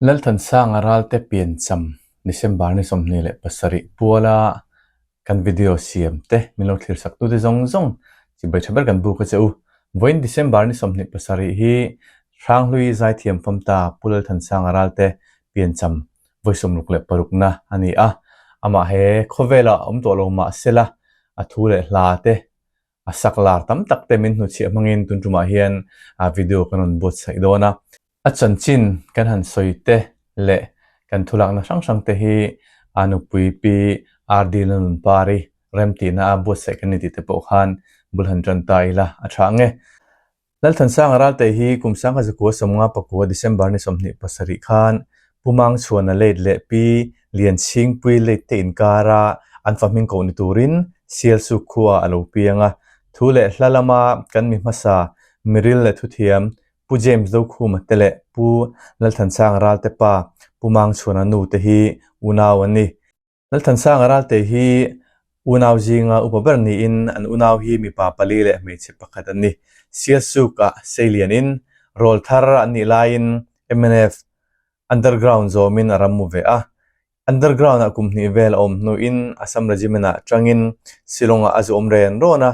Lalthansanga ralte piancham December ni 27 puala kan video siam te min lo thlir sak tute zawng zawng chibai tha ber kan buk a che u. Vawiin December ni 27 hi Hranghlui Zaithiam Famta Pu Lalthansanga ralte piancham vawi 66 na a ni a. Amah he khawvelah awm tawh lo mah sela a thu leh hla te a sak lar tam tak te min hnuchhiah hmangin tun tumah hian video kan rawn buatsaih dawn a. A chanchin kan han sawi te leh kan thulakna hrang hrang te hi a nupui Pi RD Lalnunpari remtihna a buatsaih kan ni tih te pawh khan bul han tan ta ila a tha ang e. Lalthansanga Ralte hi kum 1959 December ni 27 khan Pu Mangchhuana late leh Pi Lianchhingpui late te inkara an fa hming koh ni turin Sialsuk khua a lo piang a. Thu leh hla lama kan mi hmasa miril leh thuthiam Pu James Dokhuma te leh Pu Lalthansanga Ralte pa Pu Mangchhuana nu te hi unau an ni. Lalthansanga Ralte hi unau zinga upa ber niin an unau hi mipa pali leh hmeichhe pakhat an ni. Sialsuk-ah seilianin rawl thar an nih laiin mnf Underground zawmin a ram mu ve a. Underground-ah kum hnih vel a awm hnuin Assam Regiment-ah tangin Shillong-ah a zu awm ren rawn a.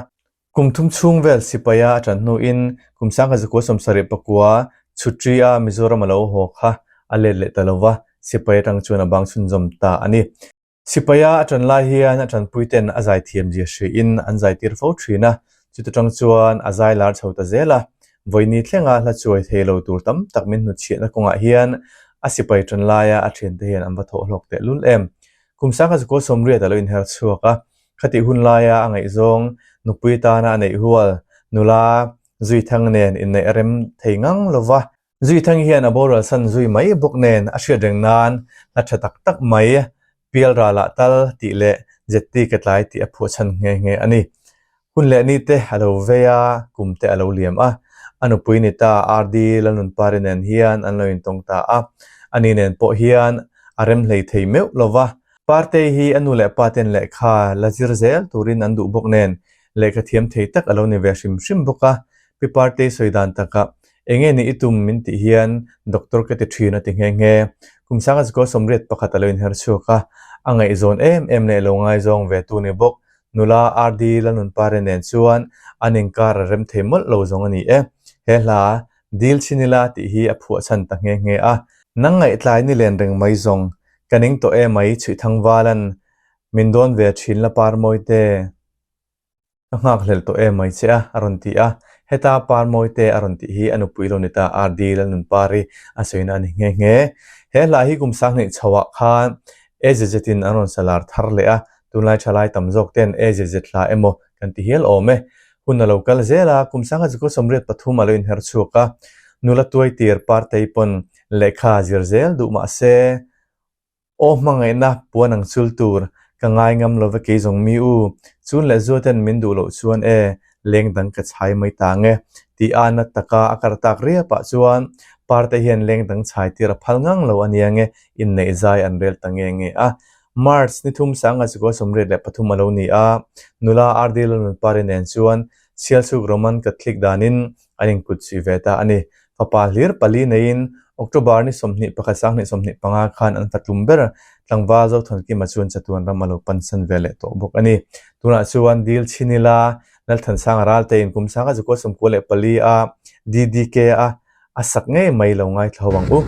Kum thum chhung vel sipaia a tan hnuin kum 1979 chhutri-a Mizoram a lo haw kha a let leh ta lo va, sipai atang chuan a bang chhunzawm ta a ni. Sipaia a tan lai hian a tanpuiten a zaithiam zia hriin an zaitir fo thin a, chuti tang chuan a zai lar chho ta zel a. Vawini thlenga hla chuai thei lo tur tam tak min hnutchhiahna kawngah hian a sipai tan laia a thiante hian an va thawh hlawk tehlul em. Kum 1980 a lo inher chhuak a, Khatih hun laia a ngaihzawng nupui tana a neih hual nula Zuithang nen inneih a rem thei ngang lo va. Zuithang hian a boral san zui mai bawk nen a hriat reng nan hla tha tak tak mai Pial ralah tal tih leh Zetty ka tlai tih a phuah chhan nghe nghe a ni. Hun leh ni te a lo vei a, kum te a lo liam a. A nupui ni ta RD Lalnunpari nen hian an lo intawng ta a. Ani nen pawh hian a rem hlei thei meuh lo va. Partei hi a nu leh pa ten lehkha la zir zel turin an duh bawk nen lehkha thiam thei tak a lo ni ve hrim hrim bawk a. Pi Partei sawi dan takah eng nge ni i tum min tih hian doctor ka ti thin a ti nghe nghe. Kum 1981 a lo inher chhuak a, a ngaihzawn em em leh lo ngaizawng ve tu ni bawk. Nula RD Lalnunpari nen chuan an inkar a rem thei mawlh lo zawng a ni e. He hla Dil chhin ila tih hi a phuah chhan ta nghe nghe a. Nang ngaihtlai ni len reng mai zawng Ka ning tawh em mai Chhuihthangvalan min dawn ve thin la Parmawite. Ka nghakhlel tawh em mai che a, a rawn ti a. Heta Parmawite a rawn tih hi a nupui lo ni ta RD Lalnunpari a sawina a ni nghe nghe. He hla hi kum sanghnih chhoah khan AZZ in an rawn sa lar thar leh a, tunlai thalai tam zawk ten AZZ hla emaw kan ti hial awm e. Hun a lo kal zel a, kum 1983 a lo inher chhuak a, nula tuaitir Partei pawn Lehkha zir zel duh mah se, aw hmangaihna puan ang chul tur ka ngai ngam lo ve kei zawng mi u, chun leh zua ten min duh loh chuan e, leng dang ka chhai mai ta ang e, tih a nat taka a kar tak riap ah chuan Parte hian leng dang chhai tir a phal ngang lo a nia nge, inneih zai an rel ta nge nge a. March ni thum 1983 a lo ni a, nula RD Lalnunpari nen chuan Sialsuk Roman Catholic danin an inkut chhui ve ta a ni. Fapa hlir pali neiin October ni 21 2025 khan an fatlum ber tlangval Zothankima chuan chatuan ram a lo pansan ve leh tawh bawk a ni. Tunah chuan dil chhin ila Lalthansanga Raltein kum 1994 a DDK a a sak ngei mai lo ngaithla ho ang u.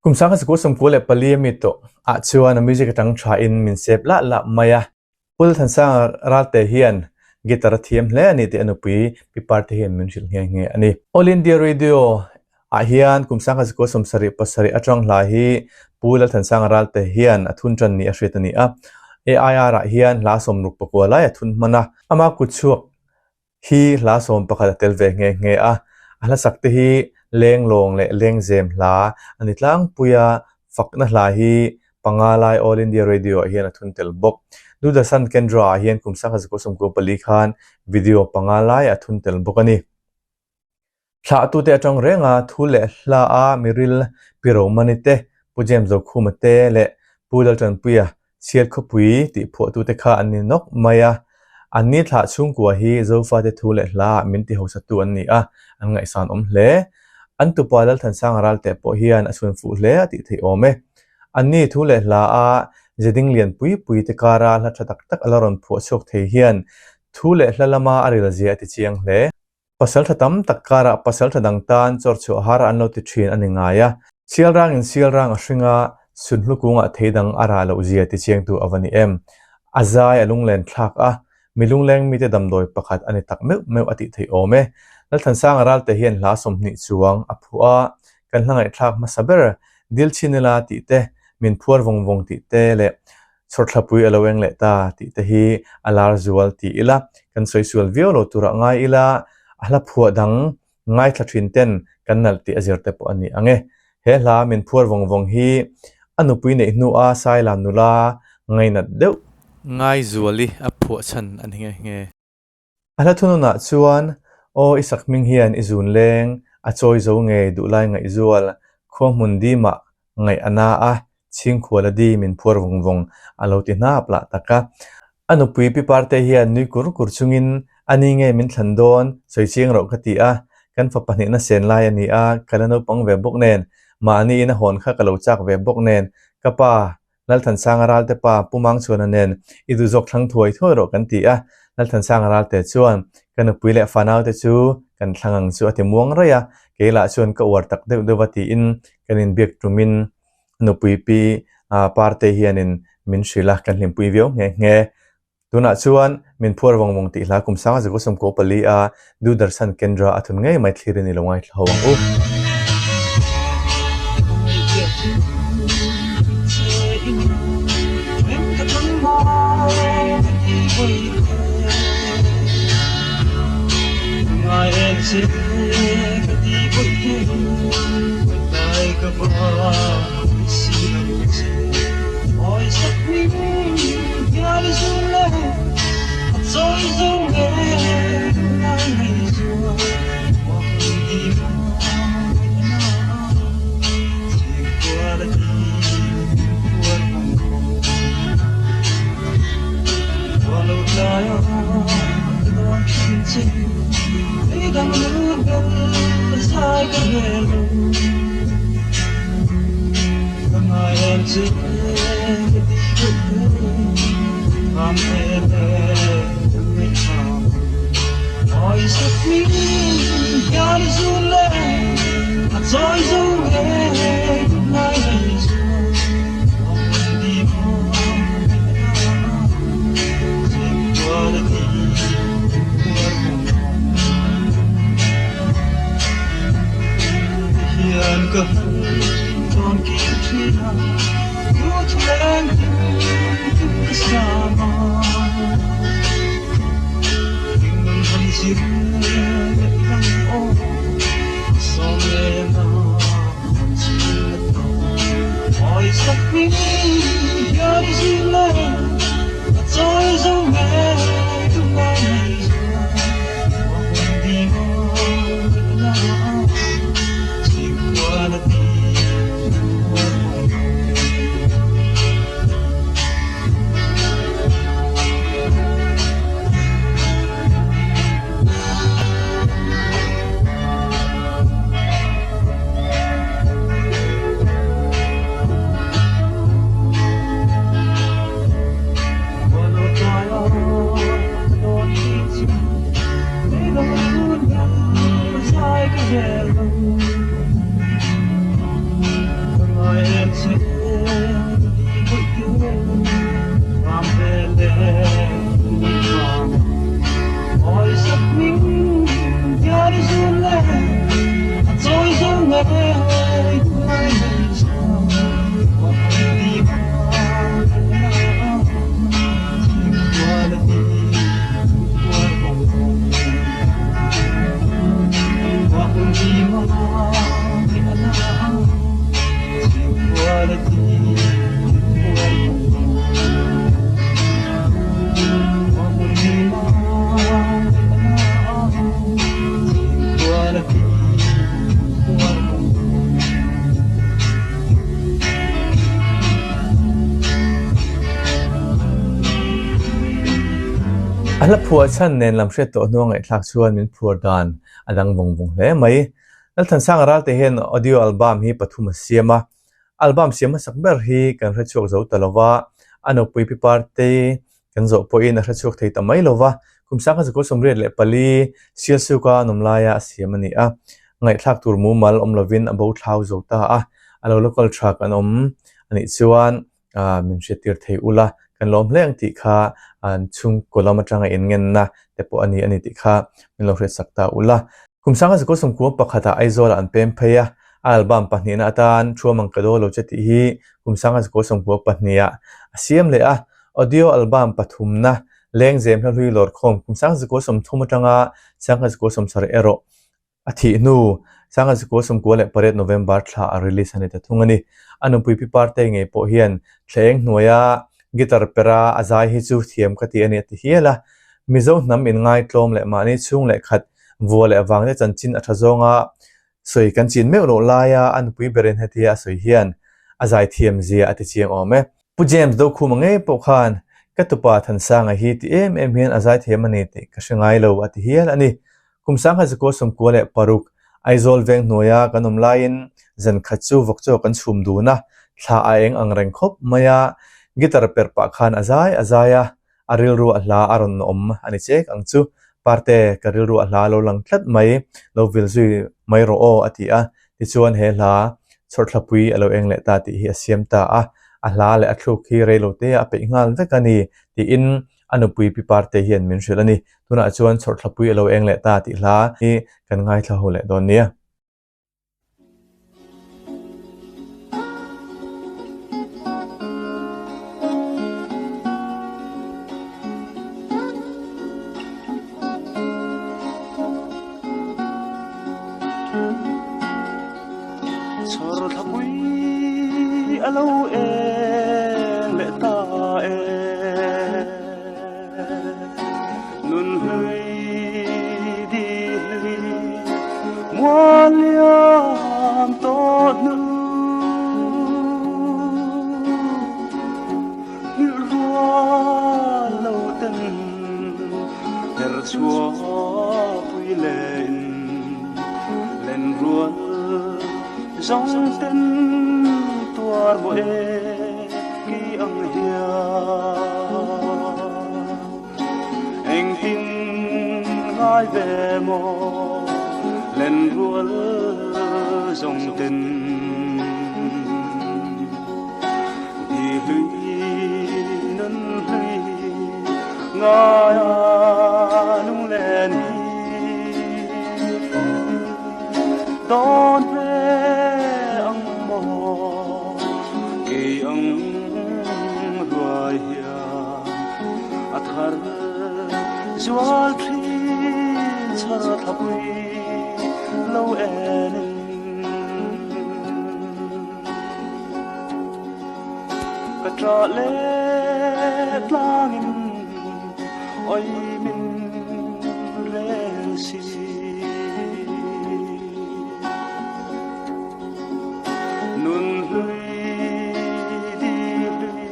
Kum 1994 a mi tawh ah chuan a music atang tha in min sep lah lah mai a. Pu Lalthansanga Ralte hian guitar a thiam hle a ni tih a nupui Pi Parte hian min hrilh nghe nghe a ni. All India Radio ah hian kum 1977 atang hla hi Pu Lalthansanga Ralte hian a thun tan ni a hriat a ni a. AIR ah hian hla 69 lai a thun hman a. Ama kutchhuak hi hla 11 a tel ve nghe nghe a, a hla sak te hi Lenglawng leh Lengzem hla a ni tlangpui a, fakna hla hi panga lai All India Radio ah hian a thun tel bawk. Doordarshan Kendra ah hian kum 1994 khan video panga lai a thun tel bawk a ni. Thlahtute atang renga thu leh hla a miril Pi Romani te, Pu James Zokhuma te leh Pu Laltanpuia Chhiat khawpui tih phuahtute kha an ni nawk mai a. Anni thlah chhungkua hi Zofate thu leh hla ah min ti hosatu an ni a, an ngaihsan awm hle. An tupa Lalthansanga Ralte pawh hian a chhun fuh hle a tih theih awm e. Anni thu leh hla a zeding lian pui pui te kara hla tha tak tak a la rawn phuah chhuak thei hian thu leh hla lama a ril zia a ti chiang hle. Pasal tha tam tak karah pasal tha dang tan chawr chhuah har an lo ti thin a ni ngai a. Sial rangin sial rang a hring a, sunhlu kungah thei dang a rah loh zia ti chiangtu a va ni em. A zai a lunglen thlak a, mi lungleng mite damdawi pakhat a ni tak meuh meuh a tih theih awm e. Lalthansanga Ralte hian hla 20 chuang a phuah a, kan hla ngaihthlak hmasa ber Dil chhin ila tih te, min phuar vawng vawng tih te leh Chhawrthlapui a lo eng leh ta tih te hi a lar zual ti ila, kan sawi sual viau lo turah ngai ila, a hla phuah dang ngaithla thin ten kan nalh tih a zir te pawh a ni ang e. He hla min phuar vawng vawng hi a nupui neih hnua Sailam nula ngainat deuh. Ngaizuali a phuah chhan a ni nghe nghe. A hla thununah chuan, Aw i sak hming hian i zun leng, a chawi zo ngei duhlai ngaihzual, khua hmun dimah ngaih a na a, chhingkhual a di min phuar vawng vawng a lo ti hnap lah tak a. A nupui Pi Parte hian nui kur kur chungin, A ni nge min thlan dawn, sawi chiang rawh ka ti a, kan fa pahnihna sen lai a ni a, ka la naupang ve bawk nen, mahni in a hawn kha ka lo chak ve bawk nen, ka pa, Lalthansanga Ralte pa Pu Mangchhuana nen i duh zawk thlang thuai thuai rawh kan ti a, Lalthansanga Ralte chuan ka nupui leh fanaute chu kan thlang ang chu a ti muang raih a, kei lah chuan ka uar tak deuh deuh a tiin kan inbiak tumin nupui pi Parte hianin min hrilh a, kan hlimpui viau nghe nghe. Tunah chuan min phuar vawng vawng tih hla kum 1994 a Doordarshan Kendra a thun ngei mai thlirin i lo ngaithla ho ang u. A hla phuah chhan nen lam hriat tawh hnua ngaihthlak chuan min phuar dan a dang vawng vawng hle mai. Lalthansanga Ralte hian audio album hi pathum a siam a, album siam hmasak ber hi kan hrechhuak zo ta lo va, a nupui Pi Partei Kan zawh pawhin a hrechhuak thei ta mai lo va, kum sangha zakua 84 Sialsuka an awm laia a siam a ni a, ngaihthlak tur mumal awm lovin a bo thlau zo ta a, a lo la kal tha kan awm a nih chuan min hriattir thei ula, kan lawm hle ang tih kha an chhungkaw lam atanga inngenna te pawh a ni a ni tih kha min lo hriatsak ta ula. Kum sangha zakua 91 ah Aizawlah an pem phei a, a album pahnihna atan Thuamang Ka Daw Lo Che tih hi kum sangha zakua 92 ah a siam leh a, Audio album pathumna Lengzem hla hlui lawrkhawm kum 1930 atanga 1970 erawh a thih hnu 1998 November thla a release a ni ta thung a ni. A nupui Pi Partei ngei pawh hian thleng hnuaia guitar pera a zai hi chu thiam ka ti a ni a ti hial a. Mizo hnam inngaitlawm leh mahni chhung leh khat vua leh vangte chanchin a tha zawnga Sawi kan chin meuh loh laia a nupui berin hetia a sawi hian a zaithiam zia a ti chiang awm e. Pu James Dokhuma ngei pawh khan ka tupa Thansanga hi ti em em hian a zaithiam a ni tih ka hre ngai lo a ti hial a ni. Kum 1996 Aizawl veng hnuaia kan awm laiin zan khat chu vawkchaw kan chhum dun a, thla a eng ang reng khawp mai a, guitar perh pah khan a zai a zai a, A rilru a hla a rawn awm a ni chek ang chu. Parte, ka rilru a hla lo lang tlat mai, lo vil zui mai rawh aw a ti a. Tichuan he hla chhawrthlapui a lo eng leh ta tih hi a siam ta a. A hla leh a thluk hi rei lo te a peih nghal vek a ni tiin a nupui Pi Parte hian min hrilh a ni. Tunah chuan chhawrthlapui a lo eng leh ta tih hla hi kan ngaithla ho leh dawn nia. Chhawrthlapui a lo eng leh ta e. Nun hlui di hlui mual liam tawh hnu Nghilh rual lo ten her chhuah pui len len rual zawng ten tuar maw e ki ang hian Engtin ngai ve maw len rual zawng ten Di hlui nun hlui ngai a lunglen hi Dawn ve ang maw kei ang ruai hian a thar zual thin chhar thlapui lo enin ka ṭah leh tlangin oi min rel si. Nun hlui di hlui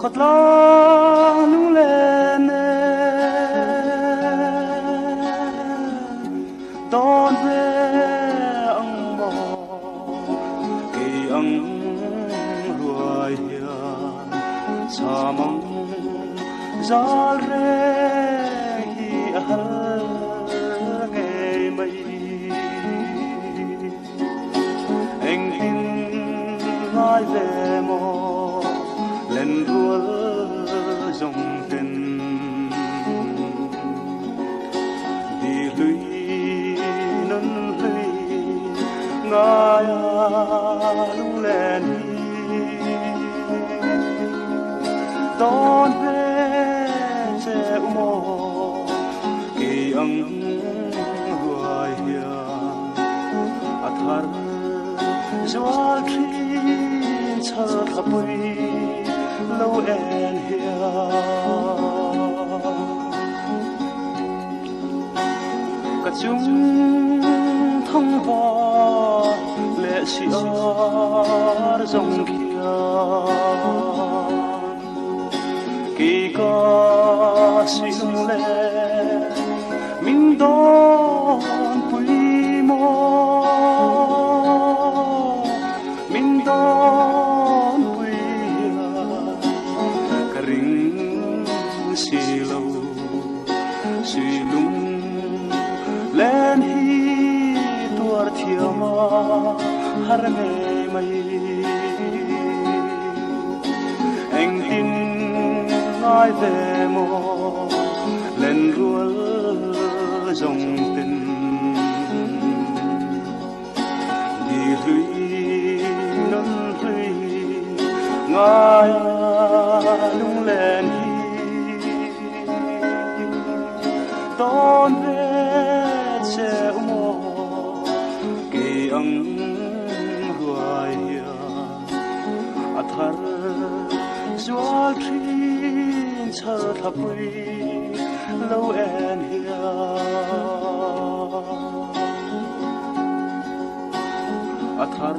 khawtlang lunglen e dawn ve ang maw kei ang ruai hian cham ang zal reng hi a hal ngei mai. Engtin ngai ve maw len rual zawng ten Di hlui nun hlui ngai a lunglen hi Dawn ve che u maw kei ang ruai hian a thar zual thin chhar thlapui lo en hian ka chung thang va leh si ar zawng khian kei ka si. har ngei mai. Engtin ngai ve maw len rual zawng ten Di hlui nun hlui ngai lunglen hi Tawn ve che u maw kei ang ruai hian a thar zual thin chhar thlapui lo en hian a thar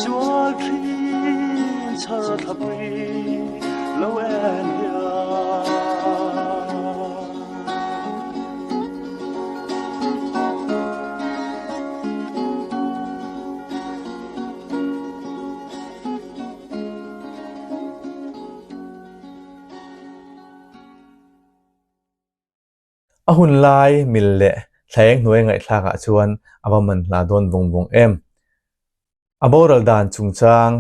zual thin chhar thlapui lo en hian. A hun lai mil leh thlaeng hnuai ngaihthlak ah chuan a va man hla dawn vawng vawng em. A boral dan chungchang,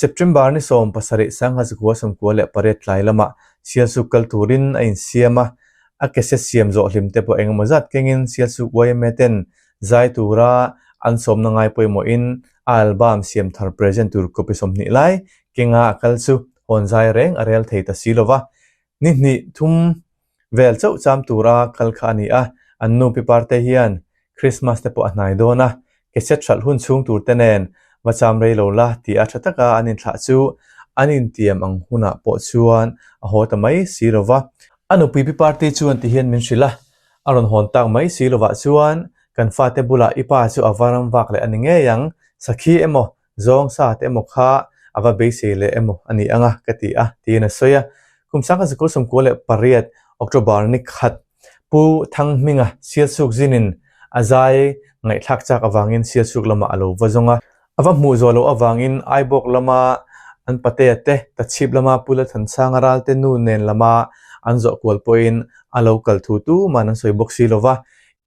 September ni 17 sangha zakua 98 tlai lamah Sialsuk kal turin a insiam a, a cassette siam zawh hlim te pawh engemaw zat kengin Sialsuk yma ten zai tura an sawmna ngai pawimawhin a album siam thar present tur copy 20 lai kenga a kal chu hawn zai reng a rel thei ta si lova. Ni hnih thum vel chauh cham tura kal kha a ni a, an nu pi parte hian Christmas te pawh a hnai dawn a, cassette hralh hun chhung tur te nen va cham rei lo la tih a tha taka an inthlah chu an intiam ang hunah pawh chuan a haw ta mai si lo va. A nupui pi parte chuan ti hian min hrilh a, a rawn hawn tak mai si lovah chuan kan fate bulah i pa chu a va ram vak leh a ni ngei ang, sakhi emaw Zawng sa te emaw kha a va beisei leh emaw a ni ang a, ka ti a, tiin a sawi a. Kum 1998 October ni khat Pu Thanghminga Sialsuk zinin a zai ngaihthlak chak avangin Sialsuk lamah a lo va zawng a. A va hmuh zawh loh avangin Aibawk lama an patea te, Tachhip lama Pu Lalthansanga ralte nu nen lama an zawh kual pawhin a lo kal thu tuman an sawi bawk si lo va.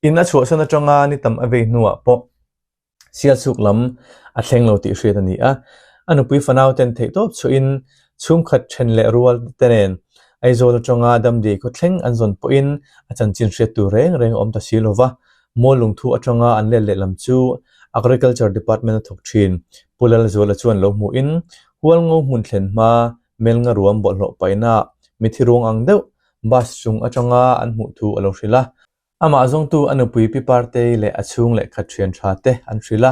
In a chhuahsan atanga ni tam a vei hnuah pawh Sialsuk lam a thleng lo tih hriat a ni a, a nupui fanau ten theihtawp chhuahin chhungkhat then leh rual te nen Aizawl atanga Damdiai khaw thleng an zawn pawhin a chanchin hriat tur reng reng a awm ta si lo va, Mual lungthu atanga an let leh lam chu Agriculture Department a thawk thin Pu Lalzuala chuan lo hmuhin Hualngo hmun thlen hma Melnga ruam bawlhhlawh paihna mithi ruang ang deuh bus chung atanga an hmuh thu a lo hrilh a. Amah zawngtu a nupui Pi Partei leh a chhung lehkha thian tha te an hrilh a,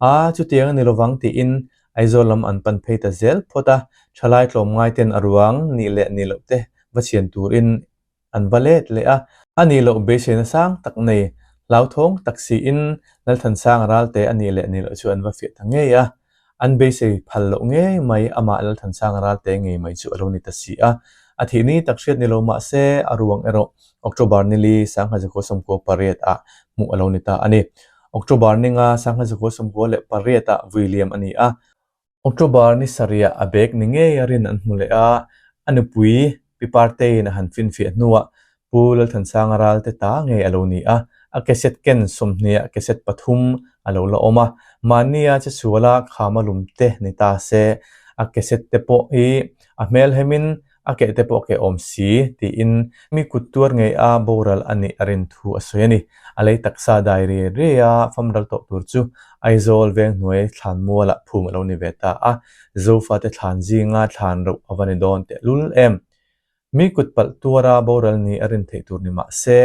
Aa, chutiang a ni lovang tiin Aizawl lam an pan phei ta zel phawt a, thalai tlawmngai ten a ruang nih leh nih loh te va chhian turin an va let leh a. A nih loh beiseina sang tak nei, hlauthawng tak siin Lalthansanga ralte a nih leh nih loh chu an va fiah ta ngei a. An beisei phal loh ngei mai amah Lalthansanga ralte ngei mai chu a lo ni ta si a. A thih ni tak hriat ni lo mah se a ruang erawh October nili 1998 ah hmuh a lo ni ta a ni. October ninga 1998 ah vui liam a ni a. October ni sarih ah a bag ni ngei a rin an hmu leh a, a nupui Pi Parteiin a han finfiah hnuah Pu Lalthansanga ralte ta ngei a lo ni a, a cassette ken 20 ah cassette pathum a lo la awm a, mahnia che suala khama lum te ni ta se, a cassette te pawh hi a hmelhemin a keh te pawh a keh awm si tiin mi kut tuar ngei a boral a nih a rin thu a sawi a ni. A lei taksa dai riai riai a famral tawh tur chu Aizawl Venghnuai thlan mualah phum a lo ni ve ta a, Zofate thlan zinga thlan reuh a va ni dawn tehlul em. Mi kut palh tuara boral ni a rin theih tur ni mah se,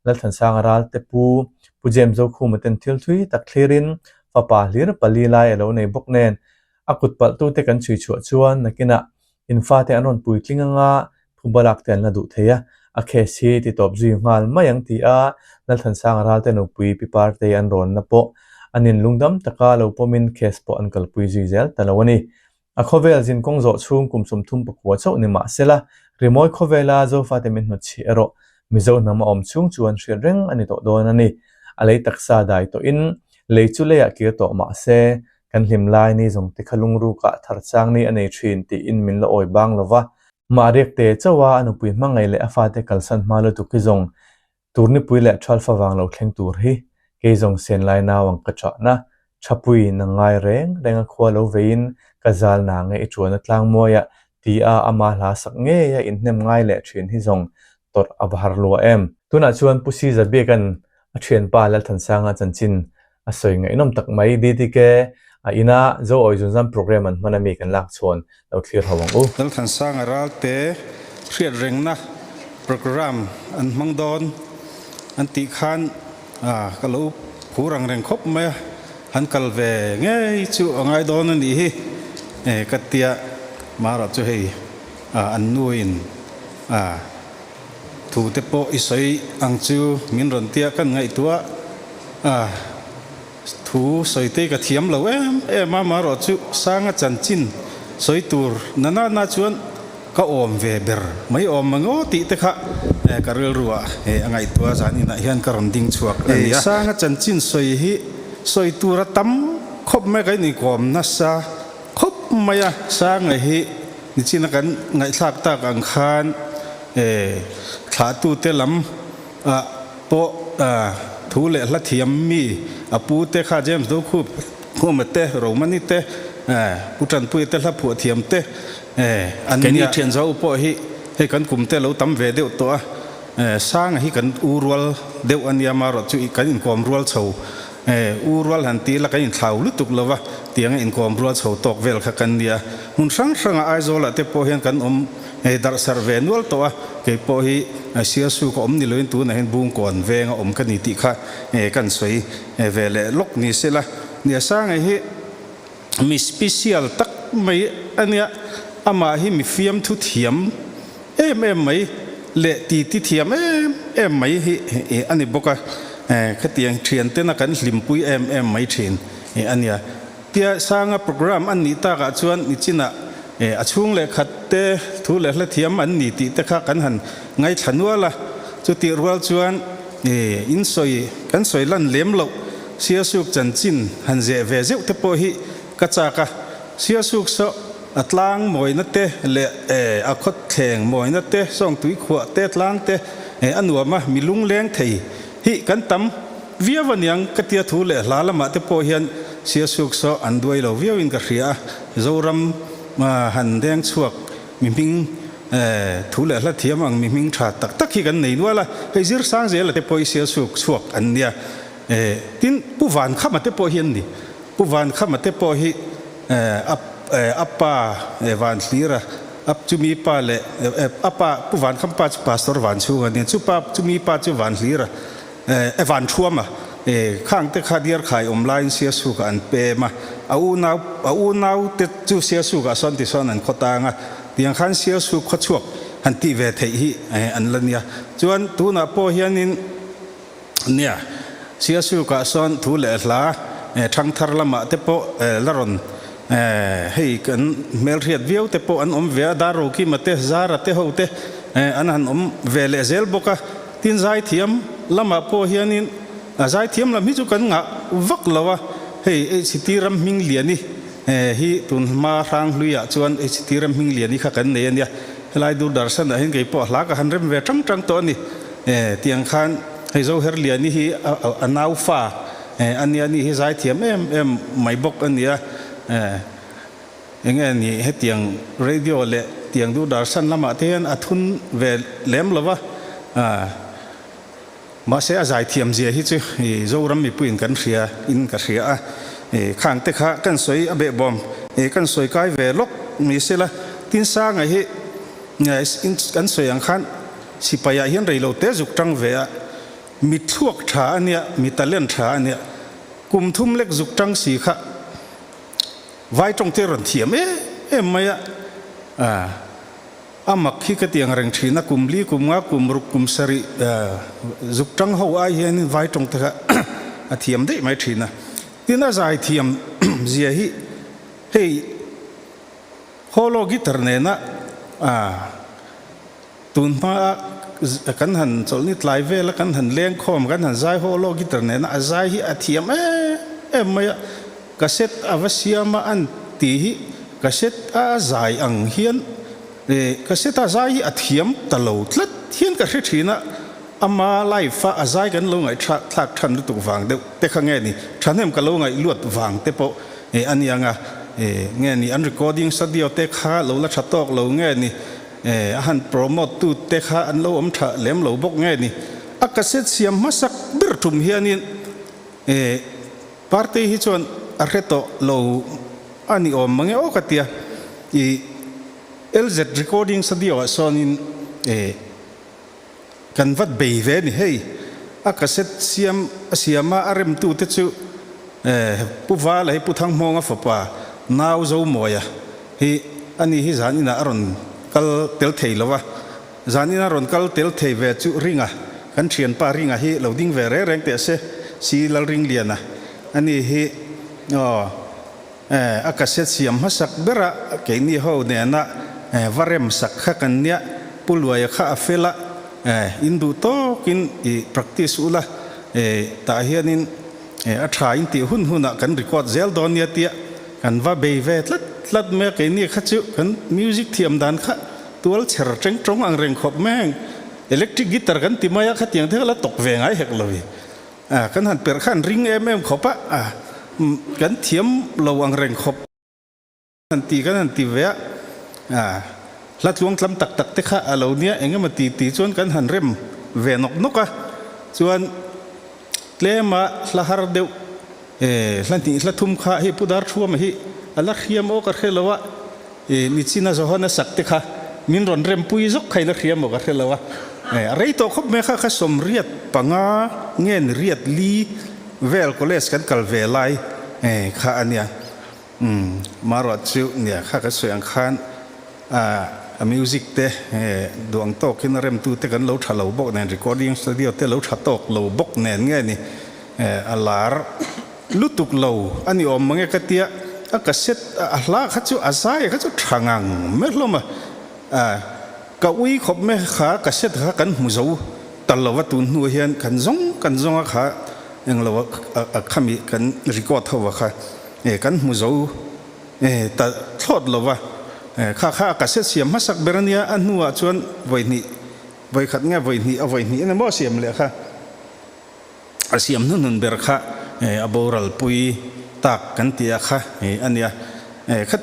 Lalthansanga ralte pu Pu James Zokhuma ten thil thui tak thlirin fapa hlir pali lai a lo nei bawk nen, a kut palhtute kan chhui chhuah chuan nakinah in fate an rawn puitling anga phubalak te an la duh thei a, a case hi ti tawp zui nghal mai ang ti a Lalthansanga ralte nupui Pi Partei an rawnna pawh an inlungdam taka lo pawmin case pawh an kalpui zui zel ta lo a ni. A khawvel zinkawng zawh chhung kum 34 chauh ni mah sela, rimawi khawvela Zofate min hnawtchhi erawh Mizo hnam a awm chhung chuan hriat reng a ni tawh dawn a ni. A lei taksa dai tawhin lei chu leiah kir tawh mah se, kan hlim lai ni zawng te kha lungrukah thar chang ni a nei thin tiin min la awi bang lo va. Mah riakte chauha a nupui hmangaih leh a fate kalsan hma lutuk hi zawng Turnipui leh Thalfa vang lo thleng tur hi kei zawng sen lai nau ang ka chahna. Thapuiin a ngai reng reng a khua lo veiin ka zal na nge i tuan a tlang muai a ti a ama hla sak ngei a inhnem ngai leh thin hi zawng tawrh a va har lua em. Tunah chuan Pu Siza Biaka'n a thianpa Lalthansanga chanchin a sawi ngaihnawm tak mai DTK a ina Zo Awi Zunzam programme an hman ami kan lak chhuan lo thlir ho ang u. Lalthansanga ralte hriat rengna programme an hmang dawn an tih khan A, ka lo phur ang reng khawp mai a, han kal ve ngei chu a ngai dawn a nih hi e ka tia, Mara chu hei a an nuin a thu te pawh i sawi ang chu min rawn tia kan ngaihtuah a, thu sawi te ka thiam lo em em a, Mara chu Sanga chanchin sawi tur na na na chuan Ka awm ve ber mai awm ang aw tih te kha ka rilruah a ngaihtuah zan inah hian ka rawn ding chhuak a nia. Sanga chanchin sawi hi sawi tur a tam khawp mai ka inkawm nasa khawp mai a. Sanga hi nichina kan ngaihthlak tak ang khan thlahtute lam ah pawh thu leh hla thiam mi a pu te kha James Dokhup Khuma te, Romani te, Pu Tanpuia te hla phuah thiam te an nia. Keini thian zo pawh hi hei kan kum te lo tam ve deuh tawh a, Sanga hi kan u rual deuh a nia marawh chu kan inkawm rual chho u rual han ti ila kan inthlau lutuk lo va, tianga inkawm rual chho tawk vel kha kan nia. Hmun hrang hranga Aizawlah te pawh hian kan awm darh sarh ve nual tawh a, kei pawh hi Sialsu ka awm ni loin tunah hian Bungkawn venga awm ka ni tih kha kan sawi ve leh lawk ni sela. Nia Sanga hi mi special tak mai a nia, amah hi mi fiamthu thiam em em mai leh titi thiam em em mai hi a ni bawk a, khatiang thiantena kan hlimpui em em mai thin a nia. Tia Sanga program an nih takah chuan nichinah a chhung leh khat te thu leh hla thiam an ni tih te kha kan han ngaithla nual a, chutih rual chuan in sawi kan sawi lan lem loh Siasuk chanchin han zeh ve zeuh te pawh hi ka chak a, Siasuk saw a tlang mawina te leh a khawtthleng mawina te, sawngtui khuah te, tlang te a nuam a, mi lungleng thei hi kan tam viau aniang ka tia thu leh hla lamah te pawh hian Siasuk saw an duai lo viauin ka hria a, Zoram han deng chhuak mi hming thu leh hla thiam ang mi hming tha tak tak hi kan nei nual a, hei zir sang zela te pawh hi Siasuk chhuak an nia. Tin, Pu Vankhama te pawh hi an ni. Pu Vankhama te pawh hi a a pa Vanhlira, a chumi pa leh a pa Pu Vankham pa chu Pastor Vanchhunga a nia, chu pa chumi pa chu Vanhlira Vanthuama khang te kha Diarkhai awm laiin Siasukah an pem a, a unau a unau te chu Siasukah sawn tisawn an khaw tang a, tiang khan Siasuk khawchhuak han tih ve theih hi an la nia. Chuan tunah pawh hianin. Nia, Siasukah sawn thu leh hla thangthar lamah te pawh la rawn hei kan hmelhriat viau te pawh an awm ve a, Darrokima te, Zara te ho te an han awm ve leh zel bawk a. Tin, zaithiam lamah pawh hianin zaithiam lam hi chu kan ngah vak lo a, hei HT Ramhmingliani hi tun hma Hranghluiah chuan HT Ramhmingliani kha kan nei a nia, helai Doordarshan-ah hian kei pawh hla ka han rem ve tang tang tawh a ni. Tiang khan hei Zoherliani hi a nau fa a nia ni hi zaithiam em em mai bawk a nia. Enge ni hetiang radio leh tiang Doordarshan lamah te hian a thun ve lem lo va. Mahse a zaithiam zia hi chu Zoram mipuiin kan hria in ka hria a. Khang te kha kan sawi a behbawm kan sawi kai ve lawk ni sela tin Sanga hi kan sawi ang khan Sipaiah hian rei lo te zuk tang ve a, mi thluak tha a nia, mi talent tha a nia. Kum thum lek zuk tang si kha vai tawng te rawn thiam em em mai a, a mak hi ka ti ang reng thin a, kum li, kum nga, kum ruk, kum sarih zuk tang ho ai hianin vai tawng te kha a thiam daih mai thin a. Tin a zai thiam zia hi hei holo guitar nena Tun hmaa kan han chawlhni tlai vela kan han leng khawm, kan han zai haw lawk guitar nena a zai hi a thiam em em mai a, cassette a va siam a an tih hi cassette a zai ang hian cassette a zai hi a thiam ta lo tlat hian ka hre thin a. Ama live a a zai kan lo ngaihthlak than lutuk vang deuh te kha nge ni, thahnem ka lo ngaih luat vang te pawh a ni ang a, nge ni an recording studio te kha lo la tha tawk lo nge ni, a han promote tu te kha an lo awm tha lem lo bawk nge ni, a cassette siam hmasak ber tum hianin party hi chuan a hre tawh lo a ni awm mange aw ka tia, i LZ recording studio ah sawnin. Kan vat bei ve ni hei. A cassette siam a siam a, a remtu te chu Pu Vala hi Pu Thanghmawnga fapa Nau Zomawia hi a ni hi zan inah a rawn kal tel thei lo a. Zan ina rawn kal tel thei ve chu Ringa, kan thianpa Ringa hi lo ding ve reng reng teh se, Si Lalringliana a ni hi aw. A cassette siam hmasak bera keini ho nena va rem sak kha kan nia, Pu Luaia kha a fel a, in duh tawkin i practice ula, tah hianin a tha in tih hun hunah kan record zel dawn nia tia kan va bei ve tlat tlat mai a, keini kha chu kan music thiam dan kha tual chher teng tawng ang reng khawp mai heng electric guitar kan ti mai a, khatiang te kha la tawk ve ngai hek lo i. A, kan han perh khan ring em em khawp a, a, kan thiam lo ang reng khawp han ti kan han ti ve a, a, hla tluang tlam tak tak te kha a lo nia eng emaw ti ti chuan kan han rem ve nawk nawk a, chuan tlema hla har deuh e, hla hnih hla thum kha hei Pu Darthuama hi a la hriam aw ka hre lo a, I nichina Johana sak te kha min rawn rempui zawk kha i la hria maw ka hre lo a. A rei tawh khawp mai kha kha sawmriat panga nge ni riat li vel college kan kal ve lai kha a nia. Umm maruat chu nia kha kan sawi ang khan a music te duh ang tawkin a remtu te kan lo tha lo bawk nen recording studio te lo tha tawk lo bawk nen nge ni a lar Lutuk lo a ni awm mange ka tia, a cassette a hla kha chu a zai kha chu tha ngang mai hlawm a, ka ui khawp mai kha cassette kha kan hmu zo ta lo a tun hnu hian kan zawng kan zawng a kha englo a khami kan record ho a kha kan hmu zo ta thlawt lo va, kha kha a cassette siam hmasak ber a nia a hnuah chuan vawihnih vawikhat nge vawihnih a vawihnih emaw a siam leh kha. A siam hnuhnun ber kha a boral pui tak kan ti a kha a nia. Kha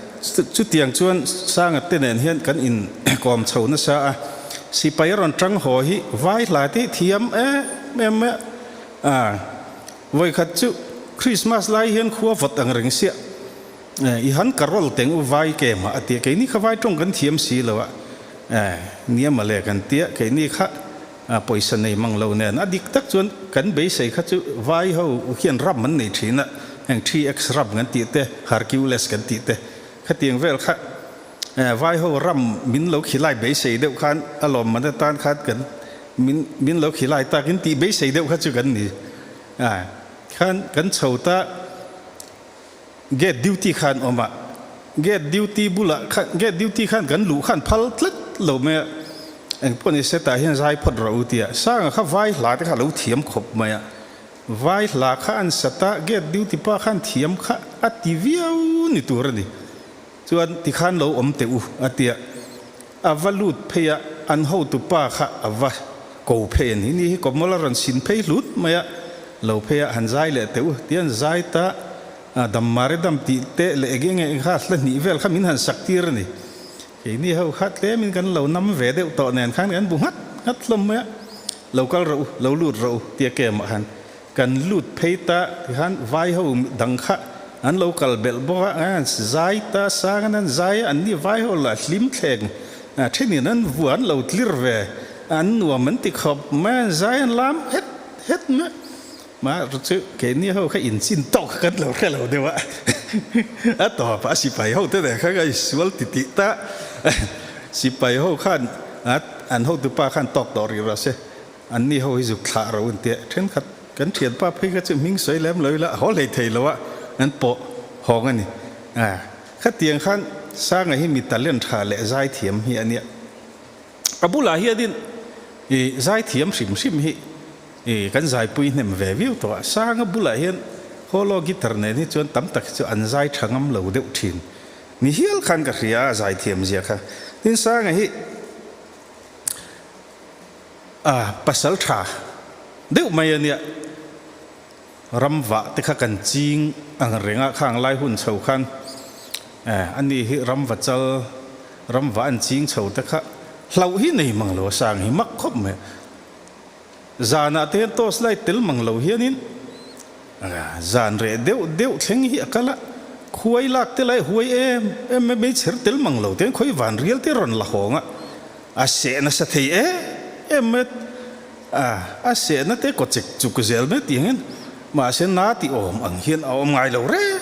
chutiang chuan Sanga te nen hian kan in kawm chho nasa a, sipai a rawn tang haw hi vai hla te hi thiam em em mai a. Vawikhat chu Christmas lai hian khua vawt ang reng siah i han carol teng u vai ke mah a ti a, keini kha vai tawng kan thiam si lo a, nia mawle kan tia keini kha A pawisa nei mang lo nen a dik tak chuan kan beisei kha chu vai ho hian ram an nei thin a, heng 3X ram kan tih te, Hercules kan tih te khatiang vel kha vai ho ram min lo khilai beisei deuh khan a lawmman atan khan kan min min lo khilai takin tih beisei deuh kha chu kan ni a, khan kan chho ta. Gate duty khan awm a, gate duty bulah khan gate duty khan kan luh khan phal tlat lo mai a, engpawh ni se tah hian zai phawt rawh u tia Sanga kha vai hla te kha a lo thiam khawp mai a, vai hla kha an sat a, gate duty pa khan thiam kha a ti viau ni tur a ni. Chuan tikhan lo awm teh u a tia, a va lut phei a, an hotu pa kha a va ko phei a ni. Ni hi kawmawla rawn sin phei hlut mai a, lo phei a han zai leh teh u tia an zai ta, dam mare dam tih teh leh eng eng kha hla hnih vel kha min han sak tir a ni. Keini ho kha tlemin kan lo nam ve deuh tawh nen khan kan bu nghat nghat hlawm mai a, lo kal rawh u, lo lut rawh u tia kemah khan Kan lut phei ta tikhan vai ho dang kha an lo kal belh bawk a, an zai ta sang an an zai a, an ni vai ho lah hlim thleng thenin an vua an lo tlir ve, an nuam an ti khawp mai a, an zai an lam het het mai a, mah chu keini ho kha inchin tawk kha kan lo hre lo deuh a, a tawp a sipai ho te nen kha ka insual titih ta, sipai ho khan an hotupa khan tawk tawh rih rawh se. An ni ho hi zuk thlah ro an tia, thenkhat kan thianpa phei kha chu hming sawi lem lo ila a haw hlei thei lo a, an pawh hawng a ni. A, khatiang khan Sanga hi mi talent tha leh zaithiam hi a nia. A bulah hianin i zaithiam hrim hrim hi i kan zaipui hnem ve viau tawh a, Sanga bulah hian holo guitar nen hi chuan tam tak hi chu an zai tha ngam lo deuh thin ni hial khan ka hria a zaithiam zia kha. Tin Sanga hi. Pasal tha deuh mai a nia. Ram vah te kha kan ching ang reng a, khang lai hun chho khan a ni hi ram va chal, ram vah an ching chho te kha hlauh hi nei mang lo a sang hi mak khawp mai. Zanah te hian torch light tel mang lo hianin zan reh deuh deuh thleng hi a kal a, khuai lak te lai huai em em mai meichher tel mang lo te hian khawi van rial te rawn la hawng a, a seh nasa thei em em mai a, a sehna te kaw chek chuk zel mai tih angin mahse na tih awm ang hian a awm ngai lo reng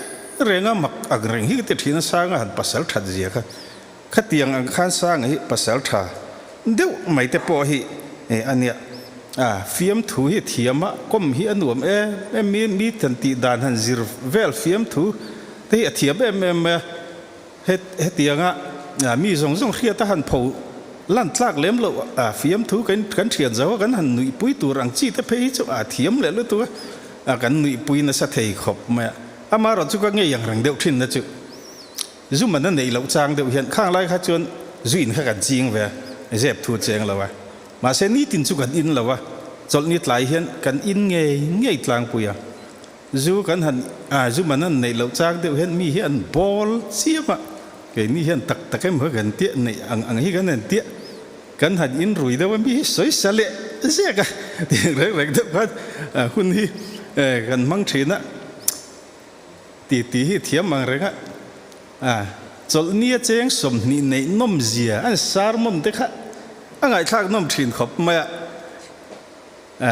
reng a, mak ang reng hi ka ti thin a, Sanga han pasal that zia kha. Khatiang ang khan Sanga hi pasal tha deuh mai te pawh hi a nia. A fiamthu hi thiam a, kawm hi a nuam em em mi, mi tan tih dan han zir vel fiamthu te hi a thiam em em mai a. Hetianga mi zawng zawng hriat a han pho lan tlak lem loh a fiamthu kan thian zo a, kan han nuihpui tur ang chi te phei hi chu a thiam leh lutuk a, kan nuihpui nasa thei khawp mai a. Amaherawhchu ka ngei ang reng deuh thin na chu. Zu man a neih loh chang deuh hian khang lai kha chuan zu in kha kan ching ve a, zep thu cheng lo a. Mahse nitin chu kan in lo a, chawlhni tlai hian kan in ngei ngei tlangpui a. Zu kan han a, zu man an neih loh chang deuh hian mi hi an bawl chiam a, keini hian tak tak emaw kan tiah neih ang ang hi kan han tiah, kan han in rui deuh a, mi hi sawi sa leh zek a, tiang reng reng deuh khan hun hi kan hmang thin a. Ti ti hi thiam ang reng a, a chawlhni a cheng 20 neih nawm zia an sermon te kha a ngaihthlak nawm thin khawp mai a, a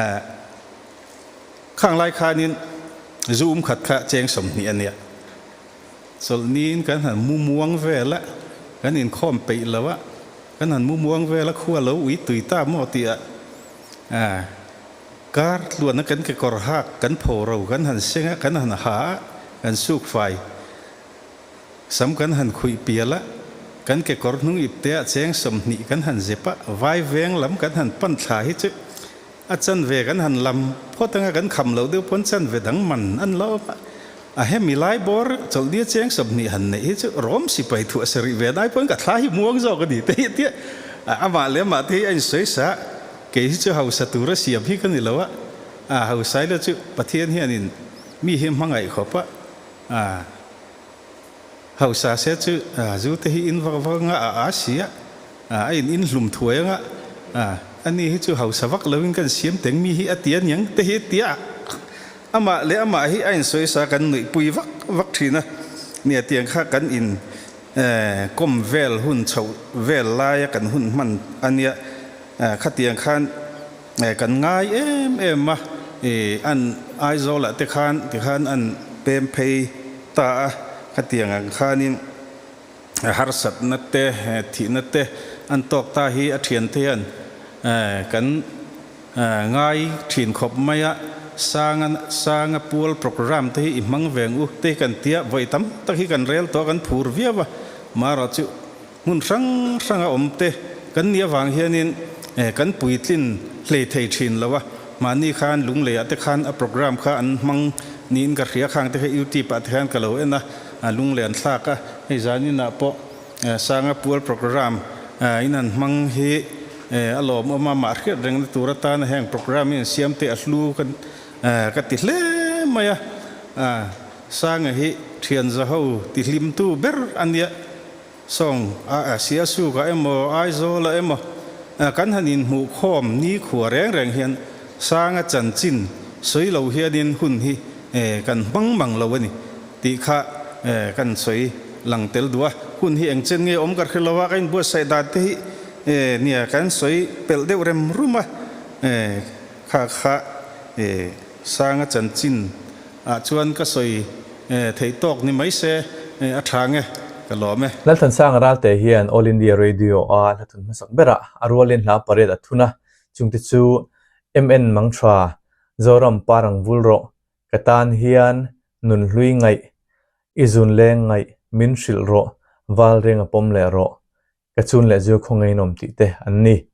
khang lai khanin zu um khat kha cheng 20 a nia, chawlhniin kan han mu muang vel a, kan inkhawm peih lo a, kan han mu muang vel a khua lo ui tui ta maw tih ah a. Kar tluana kan kekawr hak, kan pho ro kan han seng a, kan han ha a, kan suk fai. Sam kan han khuih pial a, kan kekawr hnung ip te ah cheng 20 kan han zep a, vai veng lam kan han pan thla hi chu a chanve kan han lam phawt anga kan kham loh deuh pawn chanve dang man an la awm a. A hemi lai bawr chawlhnia cheng 20 han neih hi chu rawm sipai thuah sarih ve nai pawn ka thla hi muang zawk a ni te hi tia amah leh amah te hi a insawi sa. Kei hi chu hausa tura siam hi ka ni lo a, a hausa ila chu Pathian hianin mi hi hmangaih khawp a, a hausa se chu zu te hi in vak vak anga a a si a, a in in hlum thuai anga, a ani hi chu hausa vak loin kan siam teng mi hi a ti a niang te hi a ti a, amah leh amah hi a insawisa kan nuihpui vak vak thin a, nia tiang kha kan in kawm vel hun chhoh vel laia kan hun hman a nia. Khatiang khan kan ngai em em a, an Aizawlah te khan tikhan an pem phei ta a, khatiang ang khanin harsatna te, thihna te an tawk ta hi a thiante hian kan ngai thin khawp mai a, Sanga Sanga pual programme te hi i hmang veng u te hi kan tia vawi tam tak hi kan rel tawh a, kan phur viau a, marawh chu Hmun hrang hranga awm te kan nih avang hianin kan puitlin hlei thei thin lo a, mahni khan Lungleiah te khan a programme kha an hmang niin ka hria khang te kha YouTube ah te khan ka lo en a, Lunglei an thlak a, hei zaninah pawh Sanga pual programme in an hmang hi a lawmawm a, mah hriat rengna tur atana heng programme hi an siam te a hlu ka ti hle mai a, Sanga hi thianzaho tihlimtu ber a nia. Sawng a Siasuk-ah emaw Aizawl-ah emaw kan han inhmuh khawm nikhua reng reng hian Sanga chanchin sawi lo hianin hun hi kan hmang mang lo a ni tih kha kan sawi lang tel duh a. Hun hi eng chen nge awm ka hre lo a, ka inbuatsaih dan te hi nia kan sawi pelh deuh rem rum a, kha kha Sanga chanchin ah chuan ka sawi theih tawk ni mai se a tha nge ka lawm e. Lalthansanga Ralte hian All India Radio a hla thun hmasak berah a rualin hla pariat a thun a, chungte chu MN Mangtha, Zoram Parang Vul Rawh, Ka Tan Hian, Nunhlui Ngaih, I Zun Leng Ngaih, Min Hrilh Rawh, Val Reng A Pawm Leh Rawh, Ka chun leh zu khaw ngeihnawm tih te an ni.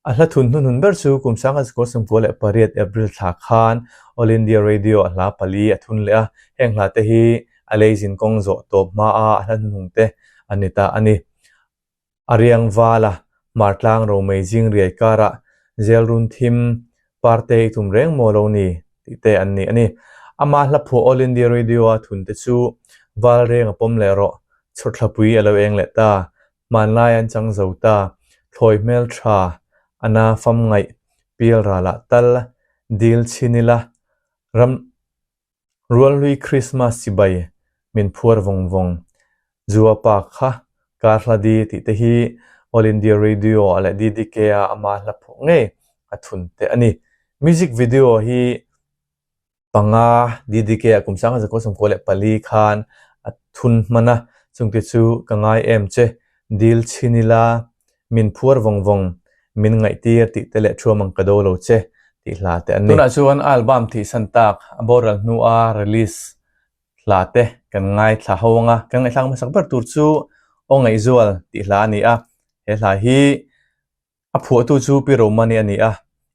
A hla thun hnuhnun ber chu kum 1998 April thla khan All India Radio a hla pali a thun leh a, heng hla te hi a lei zin kawng zawh tawp hma a a hla hnuhnung te an ni ta a ni. A riang vala Hmartlang Romei zing riai karah. Zel Run Thim, Parte i tum reng maw lo ni tih te an ni a ni. Ama hla phuah All India Radio a thun te chu Val reng a pawm leh rawh, Chhawrthlapui a lo eng leh ta, Hmanlai an chang zo ta, Thlawi hmel tha, a na fam ngaih, Pial ralah tal, Dil chhin ila, Ram Rualhlui Krismas chibai min phuar vawng vawng. Zua pa kha kar hla di tih te hi All India Radio ah leh DDK a ama hla phuah ngei a thun te a ni. Music video hi panga DDK ah kum 1994 khan a thun hman a, chungte chu ka ngai em che, dil chhin ila min phuar vawng vawng, min ngaihtir tih te leh thuam ang ka do lo che tih hla te an ni. Tunah chuan album thihsan tak a boral hnua release hla te kan ngaithla ho ang a, kan ngaihthlak hmasak ber tur chu Aw Ngaihzual tih hla a ni a, he hla hi a phuahtu chu Pi Romani a ni a,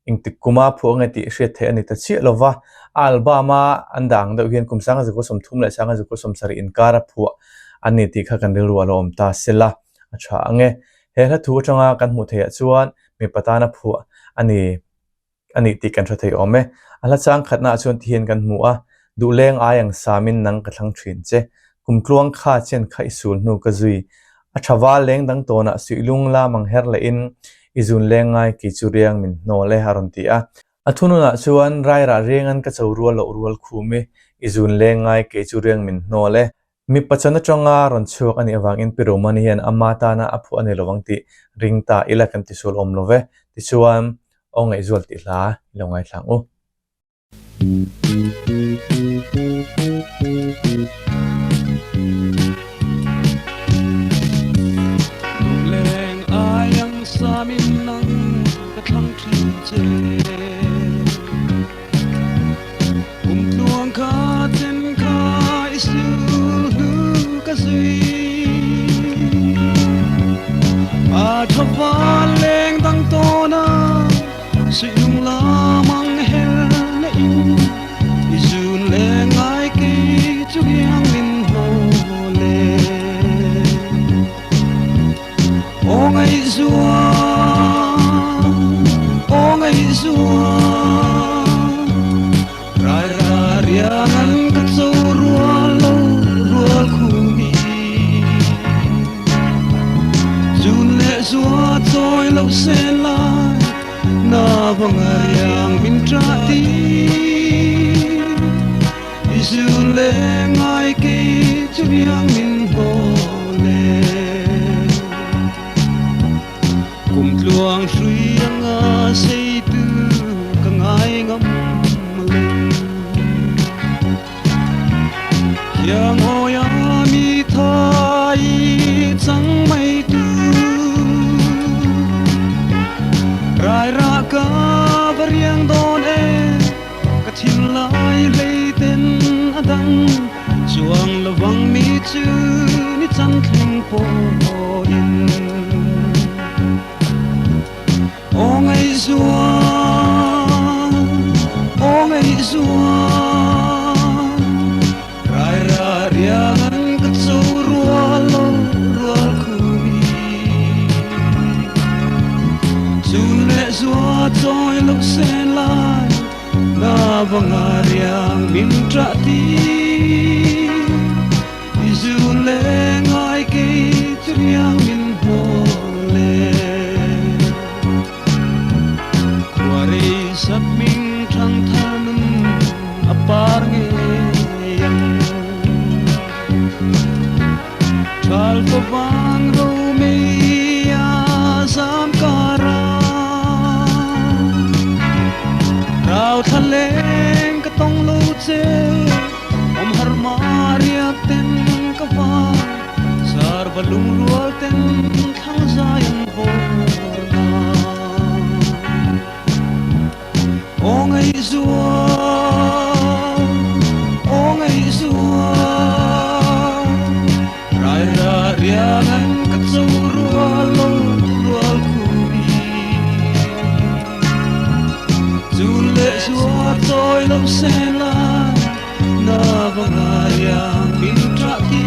engtik kuma phuah nge tih hriat theih a ni ta chiah lo va, a album a an dah ang deuh hian kum 1930 leh 1970 inkar a phuah a ni tih kha kan rilru a lo awm ta sela a tha ang e. He hla thu atanga kan hmuh theihah chuan mipa tana phuah a ni. a nih tih kan hre thei awm e. A hla chang khatnaah chuan tihian kan hmu a, Duhleng ai ang samin nang ka thlang thin che, kum tluang kha chen kha i sul hnu ka zui. A tha val leng dang tawnah suihlung la mang her lehin i zun leng ngai kei chu riang min hnawl e a rawn ti a. A thununah chuan rairah riangan ka cho rual loh rual khum i, i zun leng ngai kei chu riang min hnawl e. Mipa chan atanga rawn chhuak a nih avangin Pi Romani hian ama tana a phuah a ni lovang tih ring ta ila kan tisual awm lo ve. Tichuan, Aw Ngaihzual tih hla i lo ngaithla ang u. Leng ai ang samin nang ka thlang thin che. Kum tluang kha chen kha i sul hnu ka zui. A tha van leng dang tawn a, suih lung lam ang hel na in, i zun leng ngai kei chu riang min haw le. Aw Ngaihzual, aw Ngaihzual, rai ra riang an ka cho rual lo rual khumi. Zun leh zua chawi lo sen lai, na vanga riang min ṭah ti. I zun leh ngai kei chu riang min hlawl e. Kum tluang hrui anga seitu ka ngai ngam lo. Thiang awi a mi tha i chang mai tu. Rai ra ka va riang dawn e. Ka thinlai hlei ten a dang chuang lovang mi chu ni chan thleng pawhin. Aw Ngaihzual, aw Ngaihzual, rai ra riang an ka cho rual lo rual khumi. Chun leh zua chawi lo sen lai na vanga riang min ṭah ti. I zun leh ngai kei chu riang min hnawl le. Khua rei sat hming thang thar nun a par ngei ang. Thal favang ro mei a zam kara Rau thla leng ka tawng lo che Awm har ma riak ten ka var Sar va lungrual ten thlang zai an vawr na. Aw Ngaihzual, aw Ngaihzual, rai ra riang an ka cho rual lo rual khumi. Chun leh zua chawi lo sen lai, na va ngaiang min ṭah ti.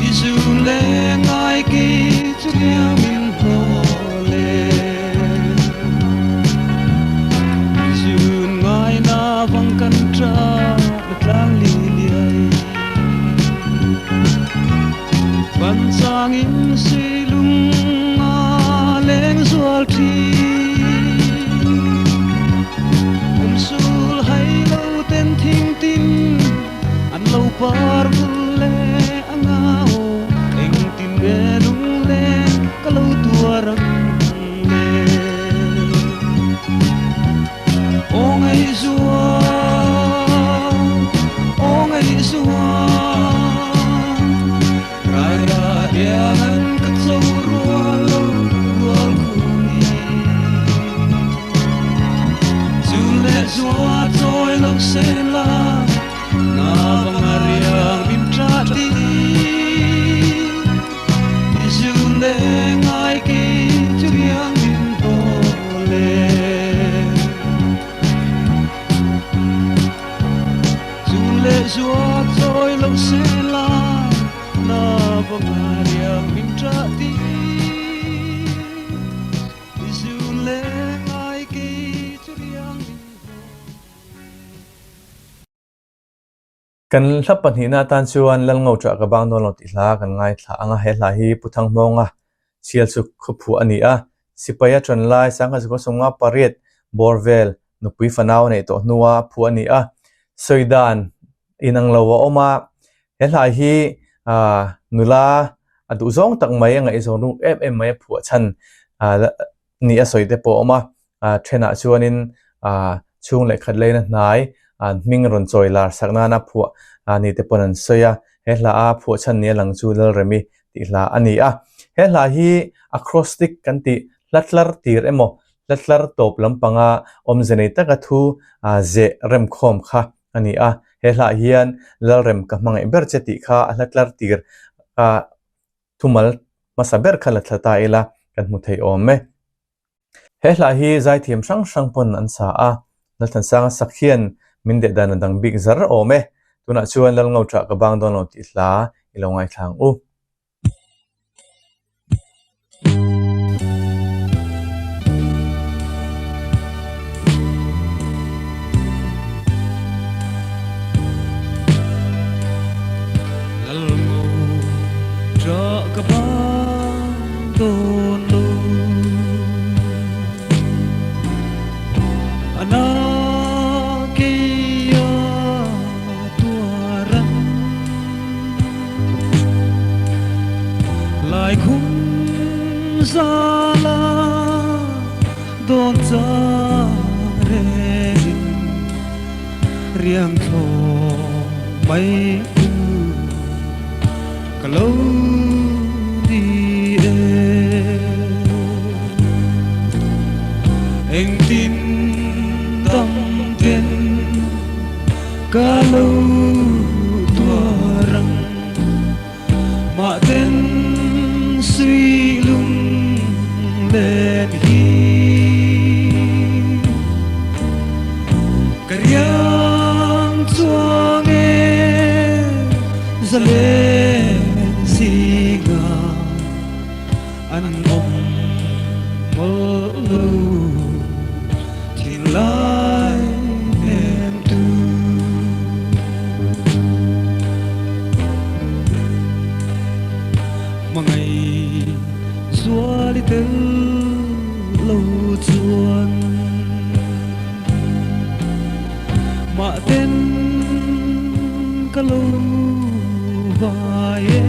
I zun leh ngai kei chu riang min hlawl. vangin suilung a leng zual thin. Kum sul hai lo ten thing tin an lo par vul leh a ngau engtin nge lunglen ka lo tuar ang le. Aw ngaihzual, aw ngaihzual, Raira hian ka cho rual lo rual khum hi. Chu leh zua chawi lo se la, na vang a riang min ṭah ti. I zun leh ngai kei chu riang min haw le. Zu leh zua chawi lo se la, na va nga riang min ṭah ti. I zun leh ngai kei chu riang min haw. Kan hla pahnihna atan chuan Lalngo ṭah ka bang dawn lo tih hla kan ngaithla ang a, he hla hi Pu Thangmawnga Sialchuk khawphuah a ni a, sipai a ṭan lai Sangha Zakhaw Sawmnga pariat bawr vel nupui fanau a neih tawh hnua a phuah a ni a, sawi dan inang lo a awm a, he hla hi nula a duh zawng tak mai a ngaihzawn ruk em em mai a phuah chhan ni a sawi te pawh a awm a, thenah chuanin chhung leh khat leina hnai hming rawn chawi lar sak nana phuah ni te pawn an sawi a, he hla a phuah chhan ni a lang chu Lalremi tih hla a ni a. He hla hi acrostic kan tih hla tlar tir emaw hla tlar tawp lampanga awmze nei taka thu zeh remkhawm kha a ni a, he hla hian Lalrem ka hmangaih ber che tih kha a hla tlar tir a Thumal hmasa ber kha la thla ta ila kan hmu thei awm e. He hla hi zaithiam hrang hrang pawn an sa a, Lalthansanga sak hian min deh dan a dang bik zar awm e. Tunah chuan Lalngo ṭah ka bang dawn lo tih hla i lo ngaithla ang u. Lalngo ṭah ka bang dawn lo A na kei a tuar ang Lai khum zala dawn chang rengin riang thlawh mai tu ka lo ni e. Engtin dam ten ka lo tuar ang Mah ten sui lung len hi ka riang chuang e zalen zinga an awm mawlh lo thinlai hnemtu. Hmangaih zual i tel lo chuan mah ten ka lo vai e.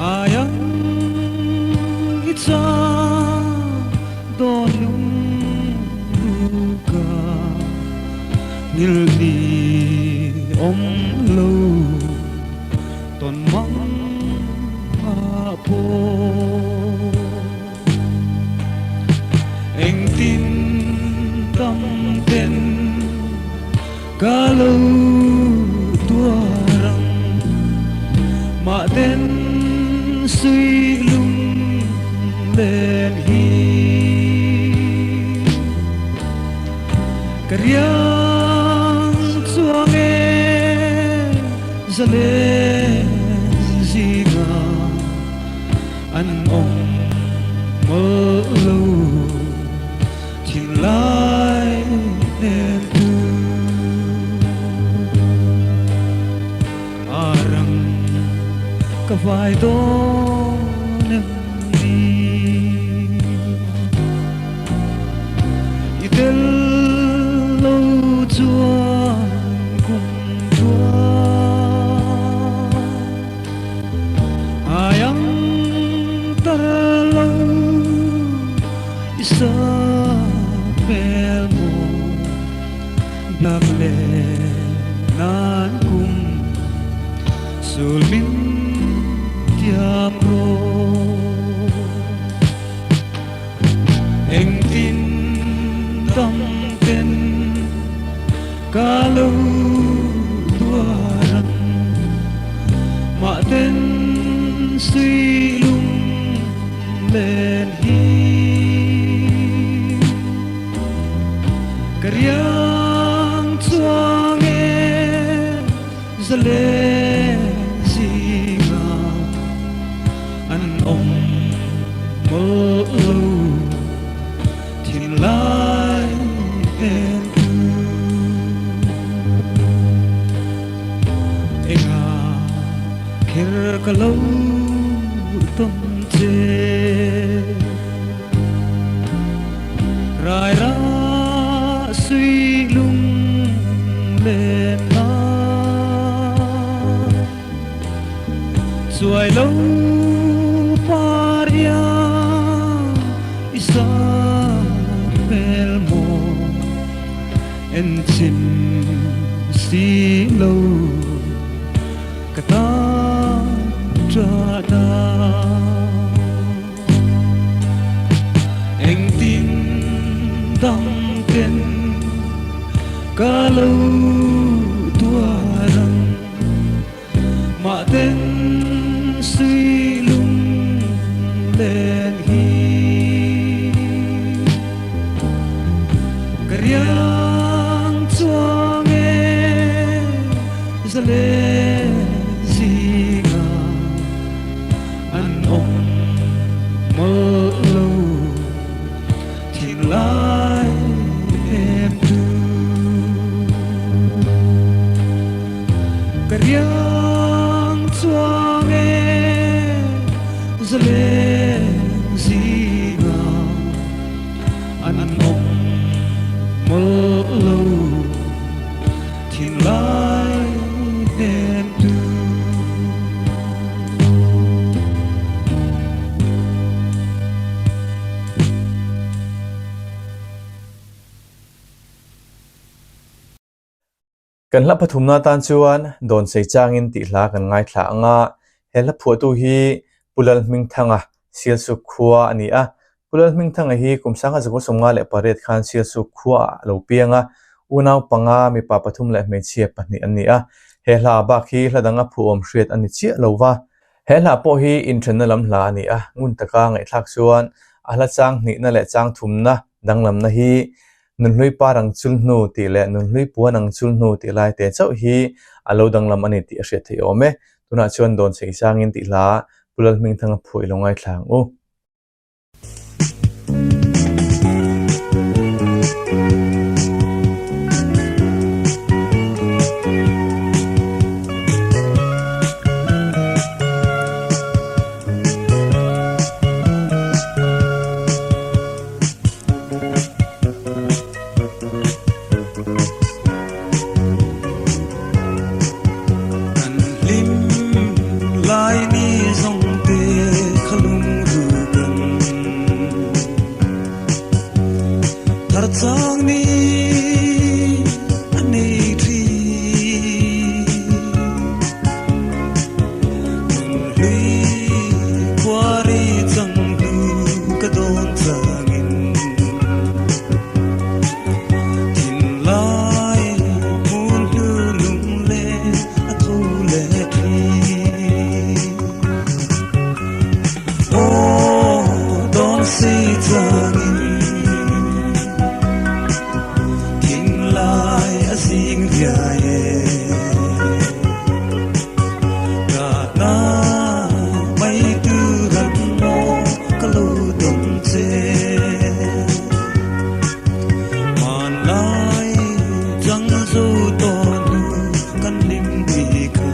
Ai ang i cha dawn lung ka ngil ni awm lo tawn mang a pawh engtin dam ten Ka lo tuar ang mah ten sui lung len hi Ka riang chuang e zalen zinga an awm mawlh lo. Thinlai hnemtu a rang. vai dawn em ni? I tel lo chuan kum tluan ai ang tar lo i sa hmel maw Biak leh nan kum sul min tiam rawh. Engtin dam ten ka lo tuar ang, mah ten sui lung len hi. Ka riang chuang e zalen zingah an awm mawlh lo thinlai hnen tu. Engah kher ka lo tawn che. Rai ra suy lung len na Chuai lo par iang i sa hmel maw En chim si lo ka tan tra na. Engtin dang ten ka lo tuar ang, mah ten sui lung len hi. Ka riang chuang e zalen zingah. An awm mawlh lo thinlai em tu. Ka riang chuang e zalen zingah an awm mawlh lo Thinlai hnemtu. Kan hla pathumna tan chuan Dawn Sei Changin tih hla kan ngaithla ang a, he hla phuahtu hi Pu Lalhmingthanga, Sialsuk khua a ni a. Pu Lalhmingthanga hi kum sangha zakua 58 khan Sialsuk khuaah a lo piang a, unau panga, mipa pathum leh hmeichhia pahnih an ni a. He hla bak hi hla danga phuhawm hriat a ni chiah lo va. He hla pawh hi inthenna lam hla a ni a, ngun taka ngaihthlak chuan a hla chang hnihna leh chang thumna danglamna hi Nunhlui par ang chul hnu tih leh nunhlui puan ang chul hnu tih lai te chauh hi a lo danglam a ni tih a hriat theih awm e. Tunah chuan Dawn Seisangin tih hla Pu Lalhmingthanga phuah i lo ngaithla ang u. Kan hlim lai ni zawng te kha lungru kan thar chang ni a nei thi. Nunhlui khuari chang hnu ka dawn changin thinlai hmun hnu lungle a tho leh thi. Aw dawn si changin thinlai a zing riai e. Kahna mai tu ran maw ka lo dawm che. Hmanlai chang zo tawh hnu kan hlim ti kha.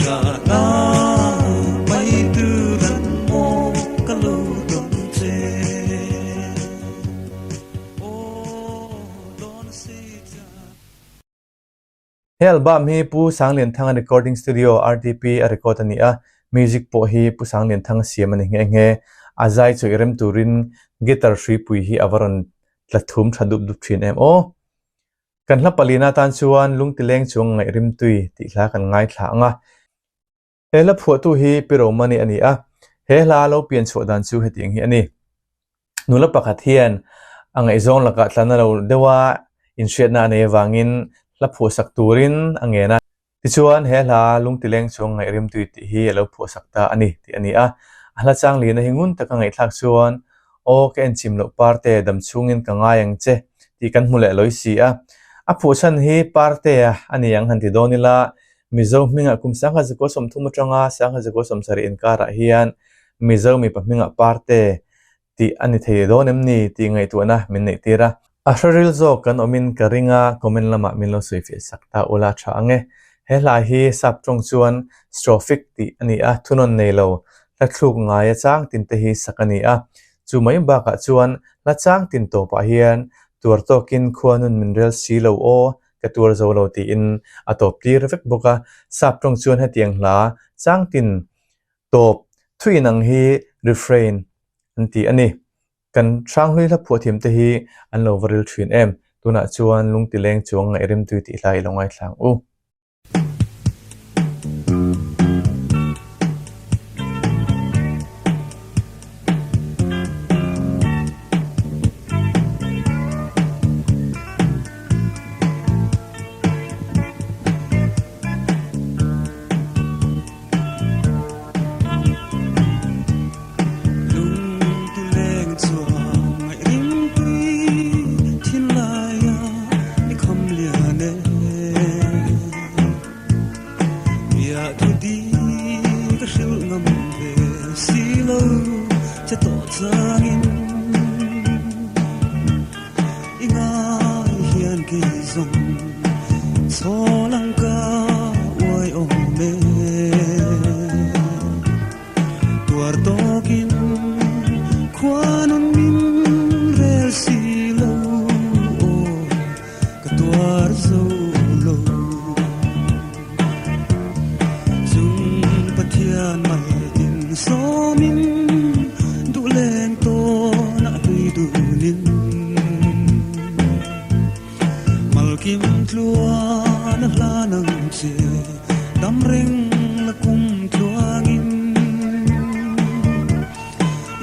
Ṭahna mai tur an maw ka lo dawn che. Aw dawn si cha. He album hi Pu Sanglianthanga Recording Studio, RTP, a record a ni a, music pawh hi Pu Sanglianthanga siam a ni nghe nghe. A zai chu i rem turin guitar hruipui hi a va rawn tla thum tha dup dup thin em aw. Kan hla palina atan chuan Lungtileng Chuang Ngaih Rimtui tih hla kan ngaithla ang a. He hla phuahtu hi Pi Romani a ni a, he hla lo pian chhuah dan chu hetiang hi a ni. Nula pakhat hian a ngaihzawng lakah tlan a lo deuh a, inhriatna a nei avangin hla phuahsak turin a ngen a. Tichuan, he hla Lungtileng Chuang Ngaih Rimtui tih hi a lo phuahsak ta a ni tih a ni a. A hla chang lina hi ngun taka ngaihthlak chuan, Aw ka enchim loh Parte dam chhungin ka ngai ang che tih kan hmu leh lawi si a. A phuahchhan hi Parte-a a ni ang han ti dawn ila, Mizo hmingah kum 1930 atanga 1970 inkarah hian Mizo mipa hmingah Parte tih a ni thei dawn em ni tih ngaihtuahna min neih tir a. A hre ril zawk kan awmin ka ring a, comment lamah min lo sawi fiah sak ta ula tha ang e. He hla hi sap tawng chuan strophic tih a ni a, thunawn nei lo, hla thluk ngaia chang tin te hi sak a ni a. Chu mai bakah chuan hla chang tin tawpah hian tuar tawkin khua nun min rel si lo aw, ka tuar zo lo tiin a tawp tir vek bawk a. Sap tawng chuan hetiang hla chang tin tawp thuin ang hi refrain an ti a ni. Kan hranghlui hla phuah thiam te hi an lo va ril thin em? Tunah chuan lungtileng chuang ngaih rimtui tih hla i lo ngaithlang u. Lungtileng chuan ngaih ringtui thinlaia i kham lian e. Piah thu di ka hrilh ngam ve si lo che tawh changin i ngai hian kei zawng chhawl ang ka uai awm e. Tuar tawkin khuanun min rel si lo aw ka tuar zo lo. Chung Pathian maltin sawmin duh leng tawn a tui dunin Malkim tluan a hlan ang che dam reng la kum tluangin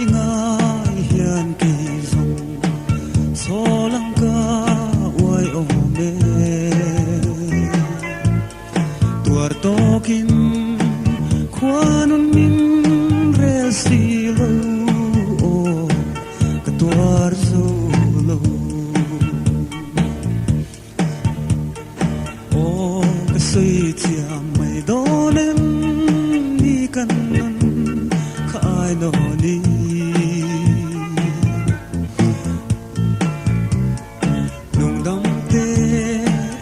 I ngai hian kei zawng chawl ang ka uai awm e. Tuar tawkin khuanun min rel si lo aw ka tuar zo lo. Aw ka sawi thiam mai dawn em ni kan nun kha ai nawn i. Lungdam te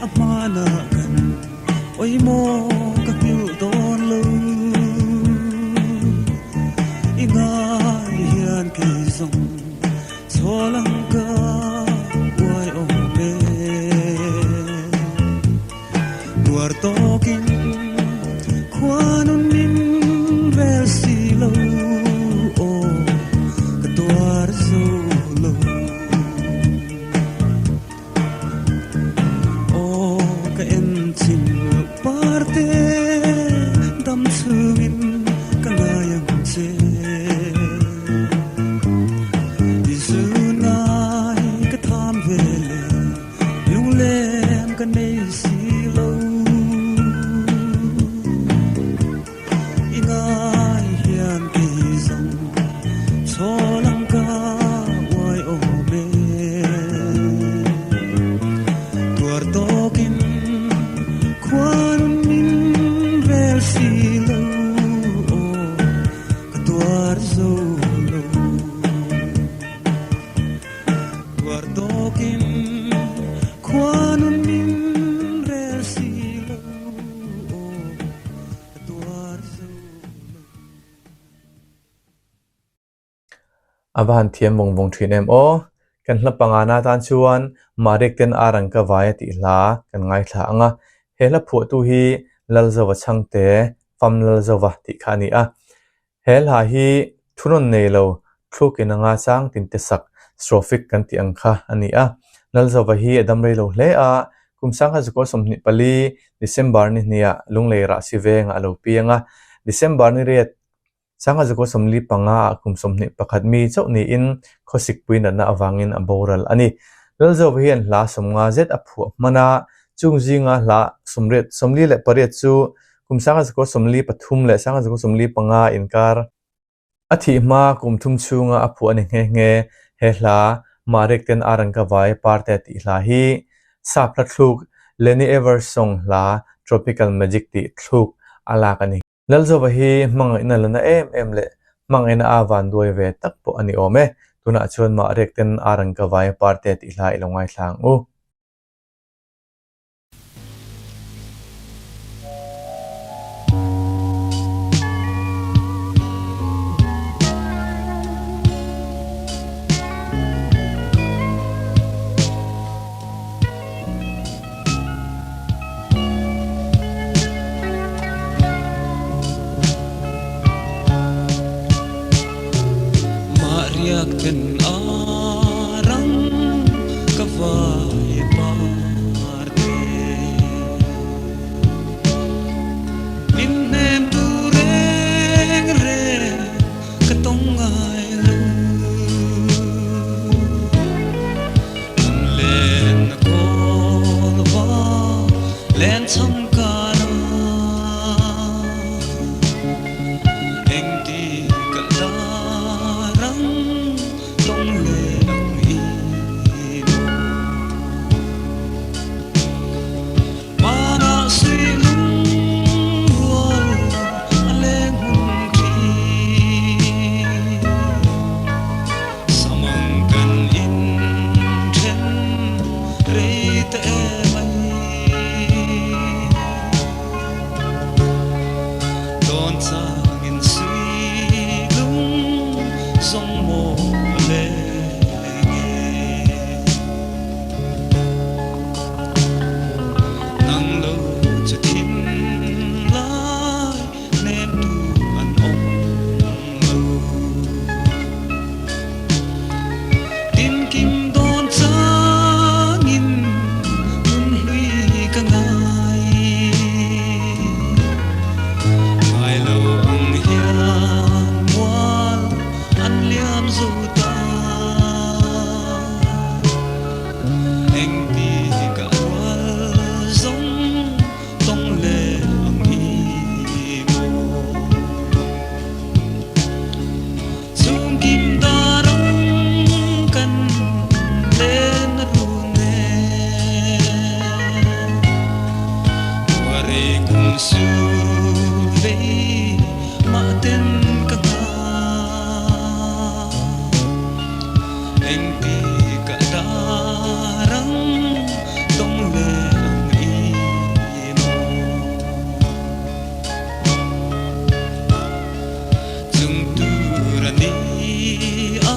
a hmanah kan awihmaw ka nghilh dawn lo. I ngai hian kei zawng chhawl ang ka uai awm e. Tuar tawkin khuanun min rel si lo aw ka tuar zo lo. Aw ka en chin loh parte dam chungin ka ngai ang che. I zunai ka tham ve le lunglem ka nei si lo. A va han thiam vawng vawng thin em aw. Kan hla pangana atan chuan Marek ten ar an ka vai a tih hla kan ngaithla ang a. He hla phuahtu hi Lalzova Chhangte, Fam Lalzova tih kha a ni a. He hla hi thunawn nei lo thlukin anga chang tinte sak, strophic kan tih ang kha a ni a. Lalzova hi a dam rei lo hle a, kum sangha zakua 24 December ni hniah Lunglei Rahsi vengah a lo piang a. December ni riat Sangha zakua 45 ah kum 21 mi chauh niin khawsikpui natna avangin a boral a ni. Lalzova hian hla 50 zet a phuah hman a, chung zinga hla 88 48 chu kum sangha zakua 43 leh sangha zakua 45 inkar a thih hma kum thum chhunga a phuah a ni nghe nghe. He hla Marek ten a rangka vai parte tih hla hi sap hla thluk Lenny Evers song hla Tropical Magic tih thluk a lak a ni. Lalzova hi hmangaihna la na em em leh hmangaihna a van duai ve tak pawh a ni awm e. Tunah chuan mah rek ten a rangka vai parte tih hla i lo ngaithla ang u. Mah riak then a rang ka vai par te. Min hnem tu reng reng ka tawng ngai lo. An len na kawl va len cham ka na. Engti ka darang tawng leh ang i maw. Hmanah sui lungrual a leng hun thin. Samang kan in then rei te mai. Dawn chang in sui lung zawng maw a leng e. Nang lo chu thin lai nem tu an awm lo. Tinkim dawn changin nun hlui ka ngai. Ngai lo ang hian mual an liam zo ta. Engti ka rual zawng tawng leh ang i maw. Chungkim darang kan len a run e. Khuarei kum su vei mah ten ka hnga. Engti ka darang tawng leh ang i maw. Chung tur a ni a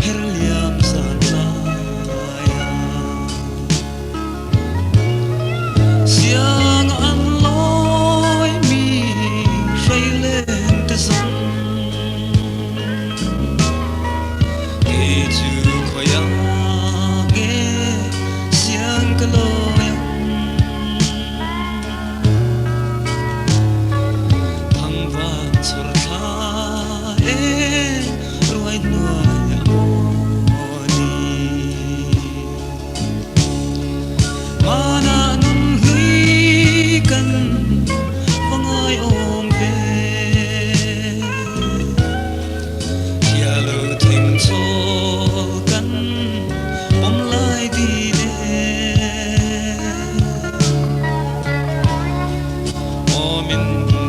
her liam zan lai a. Siang an lawi mi hrei len te zawng. Kei chu khawiah nge siang ka lawi ang. Thangvan chhawr thla e ruai hnuaiah maw ni. Hmanah nun hlui kan va ngai awm ve. Thia lo thing chawl kan pawm lai din e. Aw min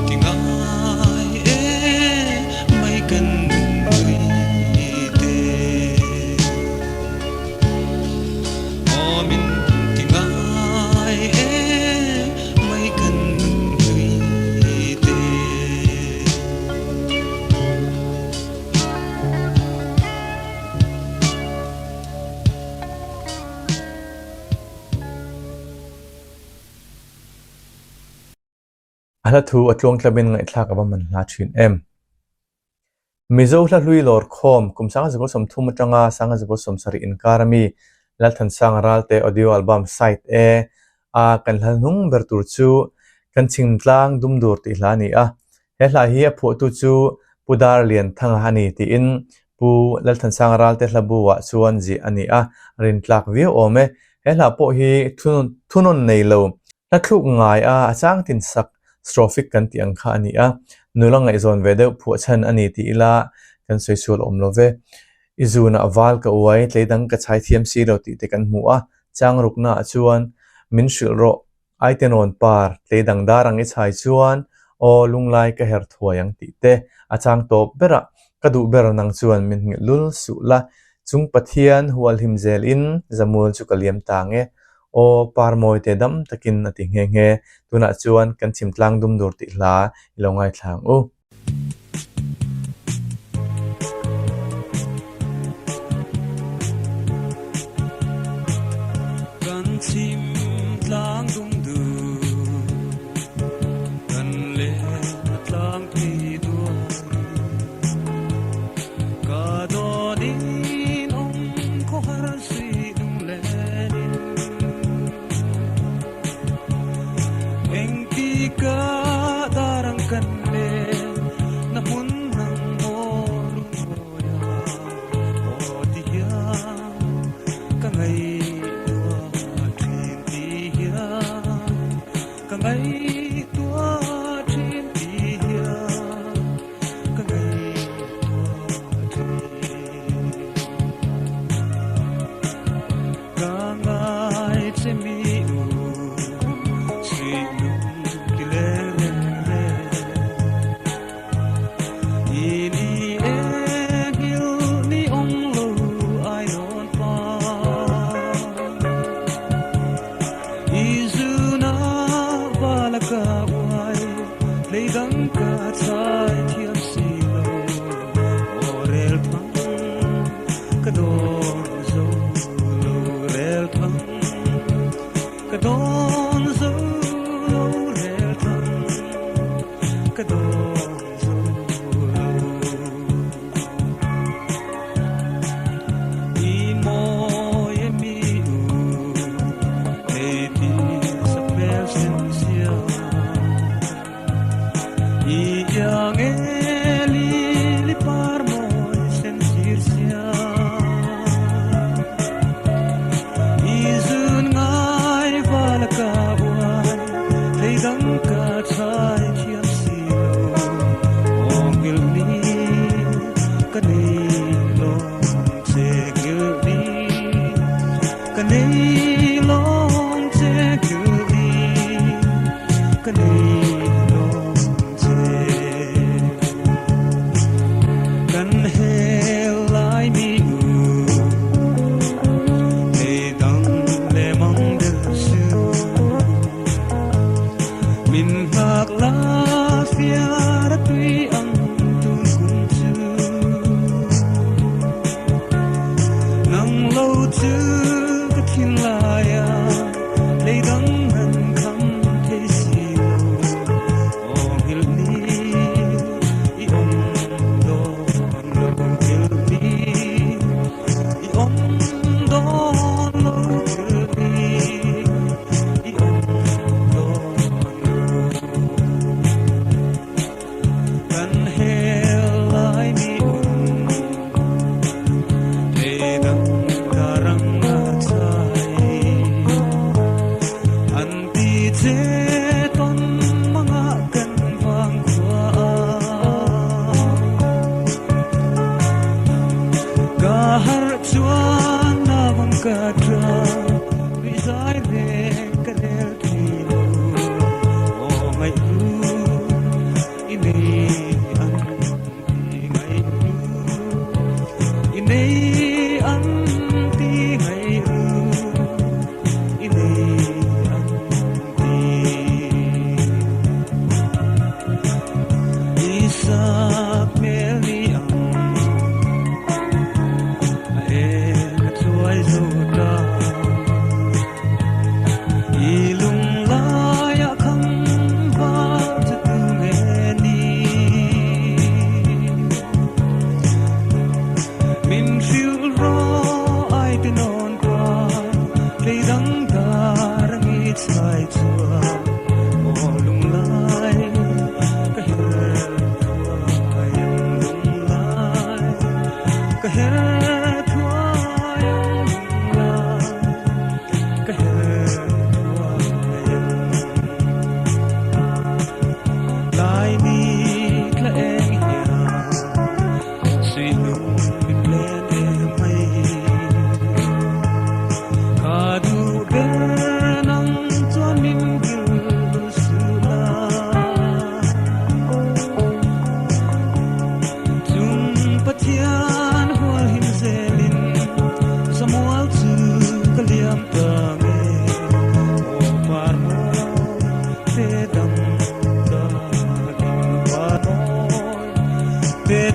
ti ngai e mai kan nui te. Aw min ti ngai e mai kan nui te. A hla thu a tluangtlamin ngaihthlak a va man hla thin em. Mizo hla hlui lawr khawm kum 1930 atanga 1970 inkar ami Lalthansanga Ralte audio album Side A a kan hla hnung ber tur chu Kan Chhingtlang Dumdur tih hla a ni a. He hla hi a phuahtu chu Pu Dar Lianthanga a ni tiin Pu Lalthansanga Ralte hlabu ah chuan ziah a ni a, rintlak viau awm e. He hla pawh hi thunawn nei lo Hla thluk ngai a, a chang tin sak strophic kan tih ang kha a ni a, nula ngaihzawn ve deuh phuah chhan a ni tih ila kan sawi sual awm lo ve. I zunah val ka uai, tleidang ka chhai thiam si lo tih te kan hmu a, chang ruknaah chuan min hrilh rawh, Aitenawn par, tleidang dar ang i chhai chuan aw lunglai ka her thuai ang tih te a chang tawp berah ka duh ber nang chuan min nghilh lul suh la, chung Pathian hualhim zel in Zamual chu ka liam ta nge. Aw, Parmawi te dam takin a ti nghe nghe. Tunah chuan kan chhim tlang dum dur tih hla i lo ngaithla ang u. Kan chhim tlang dum dur, kan len a tlang phei duai. Ka dawnin awm khawhar suih lunglenin Engtika dar ang kan len na hmun nang maw lungawia aw ti hian ka ngaihtuah thin ti hian ka ngaihtuah thin ti hian ka ngaihtuah thin. Ka ngai che mi u suih lung ti leng reng reng I ni e nghil ni awm lo ai nawn pa I zuna vala ka uai lei dang ka chai thiam si lo aw rel thang ka dawn zo lo rel thang ka dawn zo lo rel thang ka dawn zo lo I mawi e mi u hei ti sak hmel sen sia I iang e lili par mawi sen sir sia I zun ngai vala ka uai thei dang ka chhai thiam si lo aw nghilh ni ka nei lawng che nghilh ni ka nei lawng che nghilh ni ka nei lawng che kan hel lai mi u thei dang le mang del su min nghak la fiar a tui ang tun kum chu nang lo chu ka thin lai a lei dang han kham thei si lo aw nghilh ni i awm dawn lo nghilh ni i awm dawn lo nghilh ni i awm dawn lo.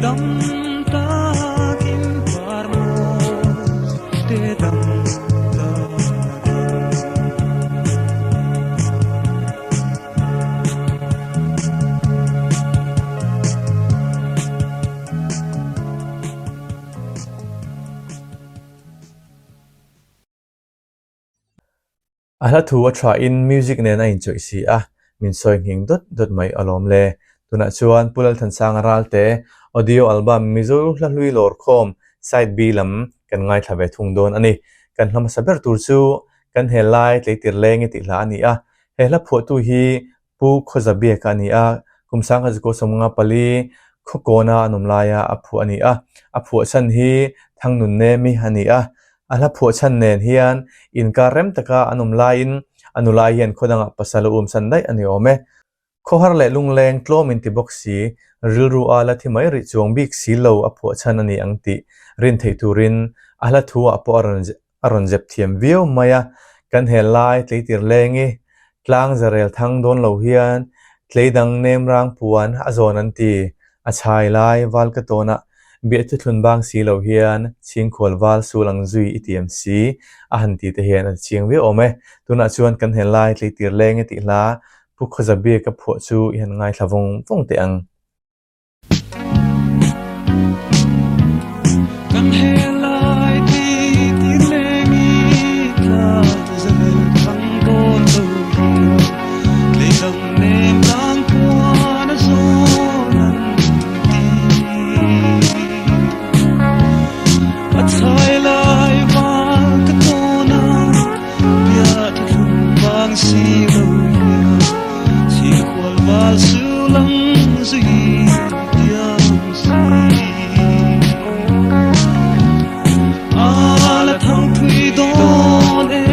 dam takin par mawi te dam takin. A hla thu a thain music nen a inchawih si a, min sawi nghing dawt dawt mai alawm le. Tunah chuan Pu Lalthansanga Ralte audio album Mizo hla hlui lawr khawm side B lam kan ngaithla ve thung dawn a ni. Kan hla hmasa ber tur chu kan he lai tleitir leng i tih hla a ni a, he hla phuahtu hi Pu Khawzabiaka a ni a, kum sangha zikaw sawmnga pali khawkawna an awm laia a phuah a ni a. A phuah chhan hi Thangnunnem-i a ni a. A hla phuah chhan nen hian inkar rem taka an awm laiin a nulai hian khaw dangah pasal a umsan daih a ni awm e. Khawhar leh lungleng tlawm inti bawk si, rilru a la thi mai rih chuang bik si lo a phuah chhan a ni ang tih rin theih turin a hla thu-ah pawh a rawn a rawn zep thiam viau mai a, kan he lai tleitir leng i tlang zarel thang dawn lo hian tlei dang nem rang puan a zawn an ti, a chhai lai val ka tawnah biah thuthlun bang si lo hian chhingkhual val sul ang zui i tiam si a han ti te hian a ti chiang viau awm e. Tunah chuan kan he lai tleitir leng i tih hla Pu Khawzabiaka phuah chu i han ngaithla vawng vawng teh ang. Kan he lai tleitir leng i tlang zel thang dawn lo hian tlei dang nem tlang puan a zawn an ti. A chhai lai val ka tawn a, bia thlum vang si lo hian chhingkhual val su lang zui tiang si. A la thang thui dawn e,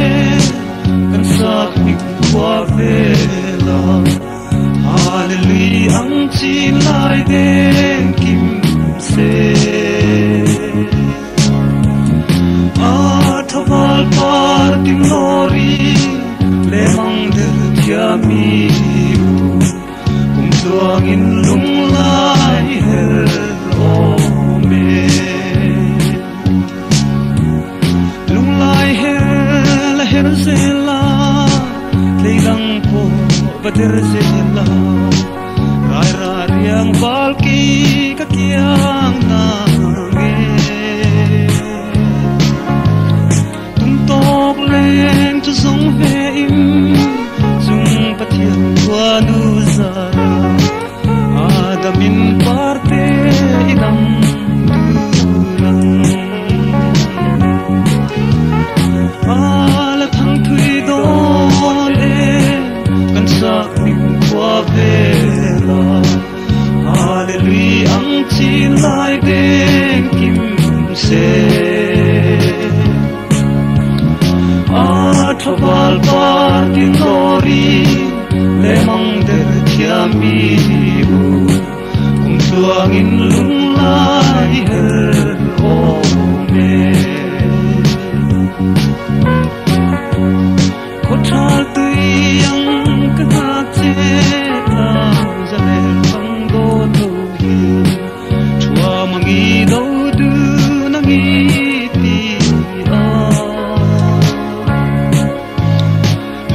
kan sak hming khua vela Hallelujah ang chin lai deng kim se. A thaval par tim lori le mang der thiami u kum tluang in lung lai her awm e. Lung lai her la her zel a, tlei dang pawh va der zel a, rai ra riang val ki ka kiang nang e. Tum tawk leng chu zawng ve in chung Pathian khuanu zara Adamin parte i dam dun ang. A la thang thui dawn e, kan sak hming khua vela Hallelujah ang chin lai deng kim se. A thaval par tin lori le mang der thiami u kum tluang in lung lai her awm e. Khaw thal tui ang ka nghak che tlang zalel thang dawn lo hi Thuam ang i do dun ang i ti a.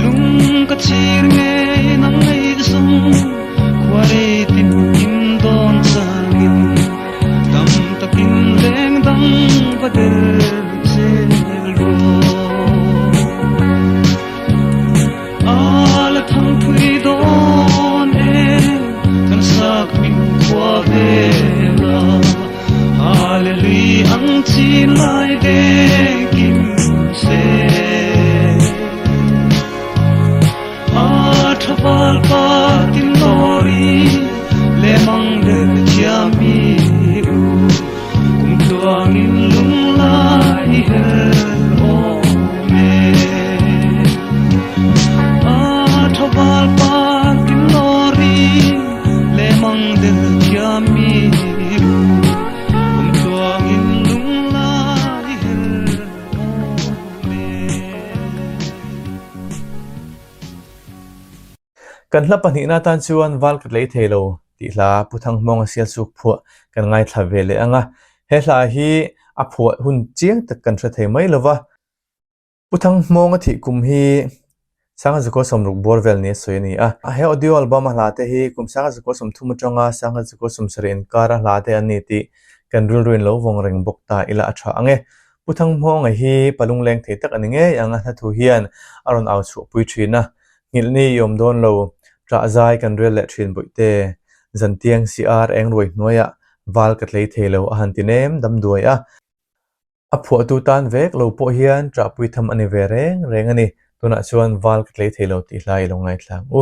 Lung ka chir ngei nang ngei zawng khuarei tin kim dawn changin dam takin leng dang va der zel rawh. A la thang thui dawn e, kan sak hming khua vela Hallelujah ang chin lai deng kim se. A tha val pa tin lori le mang der thiami u kum tluang in lung lai her awm e. A tha val pa tin lori le mang der thiami u kum tluang in lung lai her awm e. Kan hla pahnihna tan chuan val ka tlei thei lo. tih hla Pu Thanghmawnga Sialsuk phuah kan ngaithla ve leh ang a. He hla hi a phuah hun chiang tak kan hre thei mai lo va. Pu Thanghmawnga thih kum hi Sangha Zakua Sawmruk bawr vel nia sawi a ni a. He audio album a hla te hi kum Sangha Zakua 30 atanga Sangha Zakua 70 inkar a hla te an ni tih kan rilru in lo vawng reng bawk ta ila a tha ang e. Pu Thanghmawnga hi pa lungleng thei tak a ni ngei ang a hla thu hian a rawn au chhuahpui thin a. Nghilh ni i awm dawn lo, ṭah zai kan rel leh ṭhin bawihte. Zantiang CR eng ruai hnuaiah val ka tlei thei lo a han ti nem dam duai a. A phuahtu tan vek lo pawh hian ṭahpui tham a ni ve reng reng a ni. Tunah chuan val ka tlei thei lo tih hlai i lo ngaithlang u.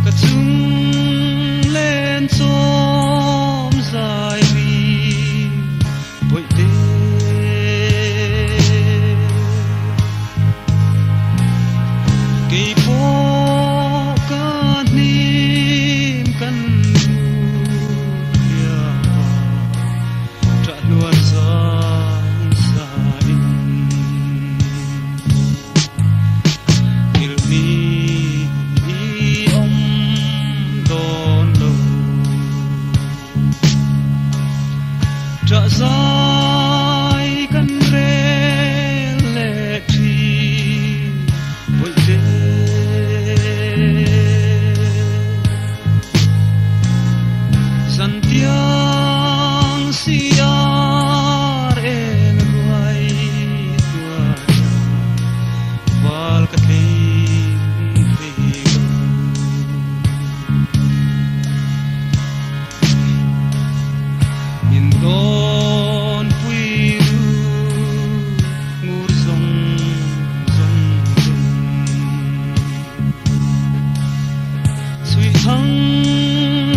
Ka chung len chawm zai ri. Ṭah zai kan rel leh ṭhin bawihte. Zantiang siar eng ruai hnuaiah val ka tlei thei lo. Min dawn pui ru ngur zawng zawng ten. Chhuih thang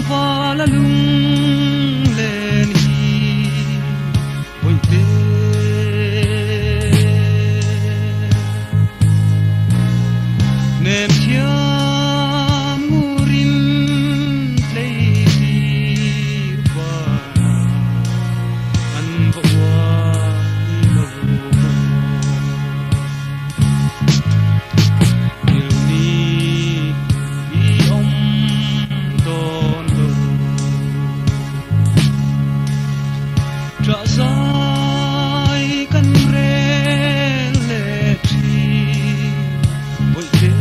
val a lunglen hi bawihte. Nem thiam ngurin tleitir vanah an va uai lo maw. Nghilhni i awm dawn lo. Ṭah zai kan rel leh ṭhin bawihte.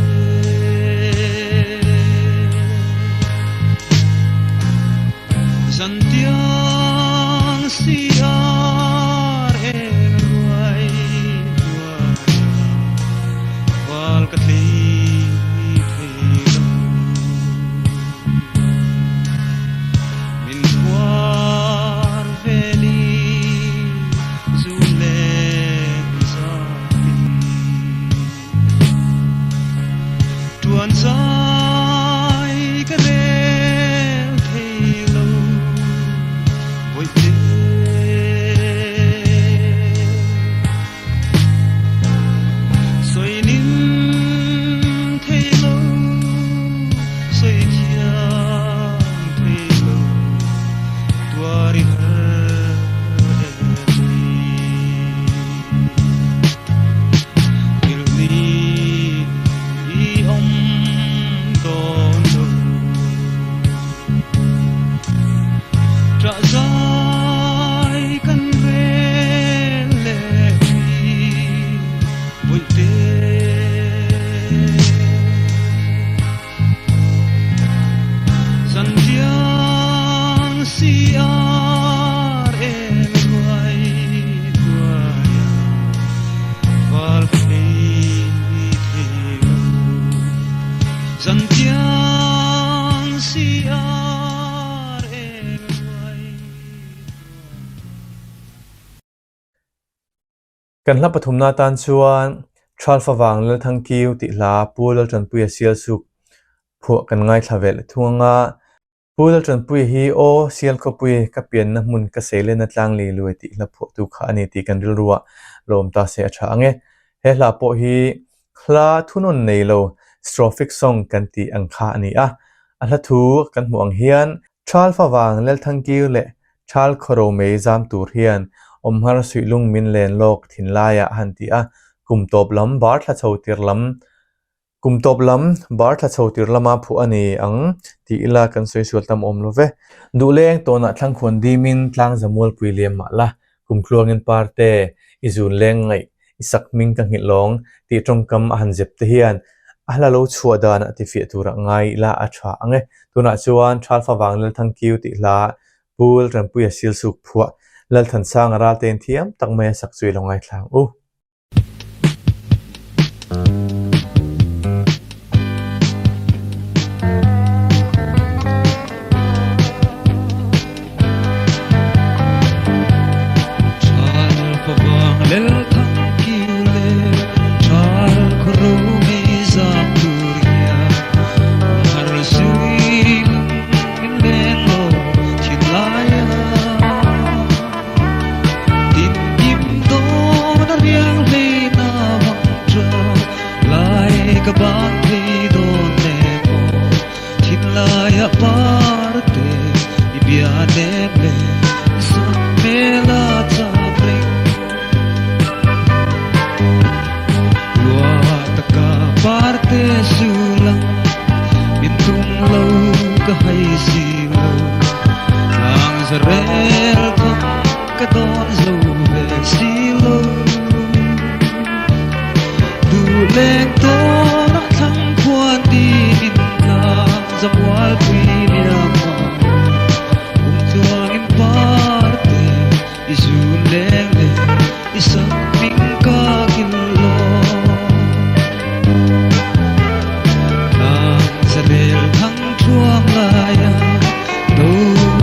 Zantiang siar eng ruai hnuaiah val ka tlei thei lo. Min phuar veli zun leh zatin. Tuan zai ka rel thei lo bawihte. Sawi ning thei lo, sawi thiam thei lo, tuar i har em mai. Nghilhni i awm dawn lo. Ṭah zai kan rel leh ṭhin bawihte. Zantiang siar eng ruai hnuaiah val ka tlei thei lo. Zantiang siar eng ruai Kan hla pathumna atan chuan Thalfa vang Lalthangkiu tih hla Pu Laltanpuia Sialsuk phuah kan ngaithla ve leh thung anga Pu Laltanpuia hi aw Sialkhawpui ka pianna hmun ka seilena tlang lei luai tih hla phuahtu kha a ni tih kan rilruah lawm ta se a tha ang e. He hla pawh hi hla thunawn nei lo strophic song kan tih ang kha a ni a. A hla thu kan hmuh ang hian Thalfa vang Lalthangkiu leh Thal khawro mei zam tur hian awmhar suihlung min len lawk thinlaiah a han ti a, kum tawp lam bar thla chho tir lam kum tawp lam bar thla chho tir lama phuh a ni ang tih ila kan sawi sual tam awm lo ve. Duhleng tawnah thlangkhuan dimin tlang zamualpui liam mah la, kum tluangin parte i zun leng ngaih i sak hming ka nghilh lawng tih tawngkam a han zep te hian a hla lo chhuah dan a tifiah turah ngai ila a tha ang e. Tunah chuan Thalfa vang Lalthangkiu tih hla Pu Laltanpuia Silsuk phuah Lalthansanga raltein thiam tak mai a sak chu i lo ngaithlang u.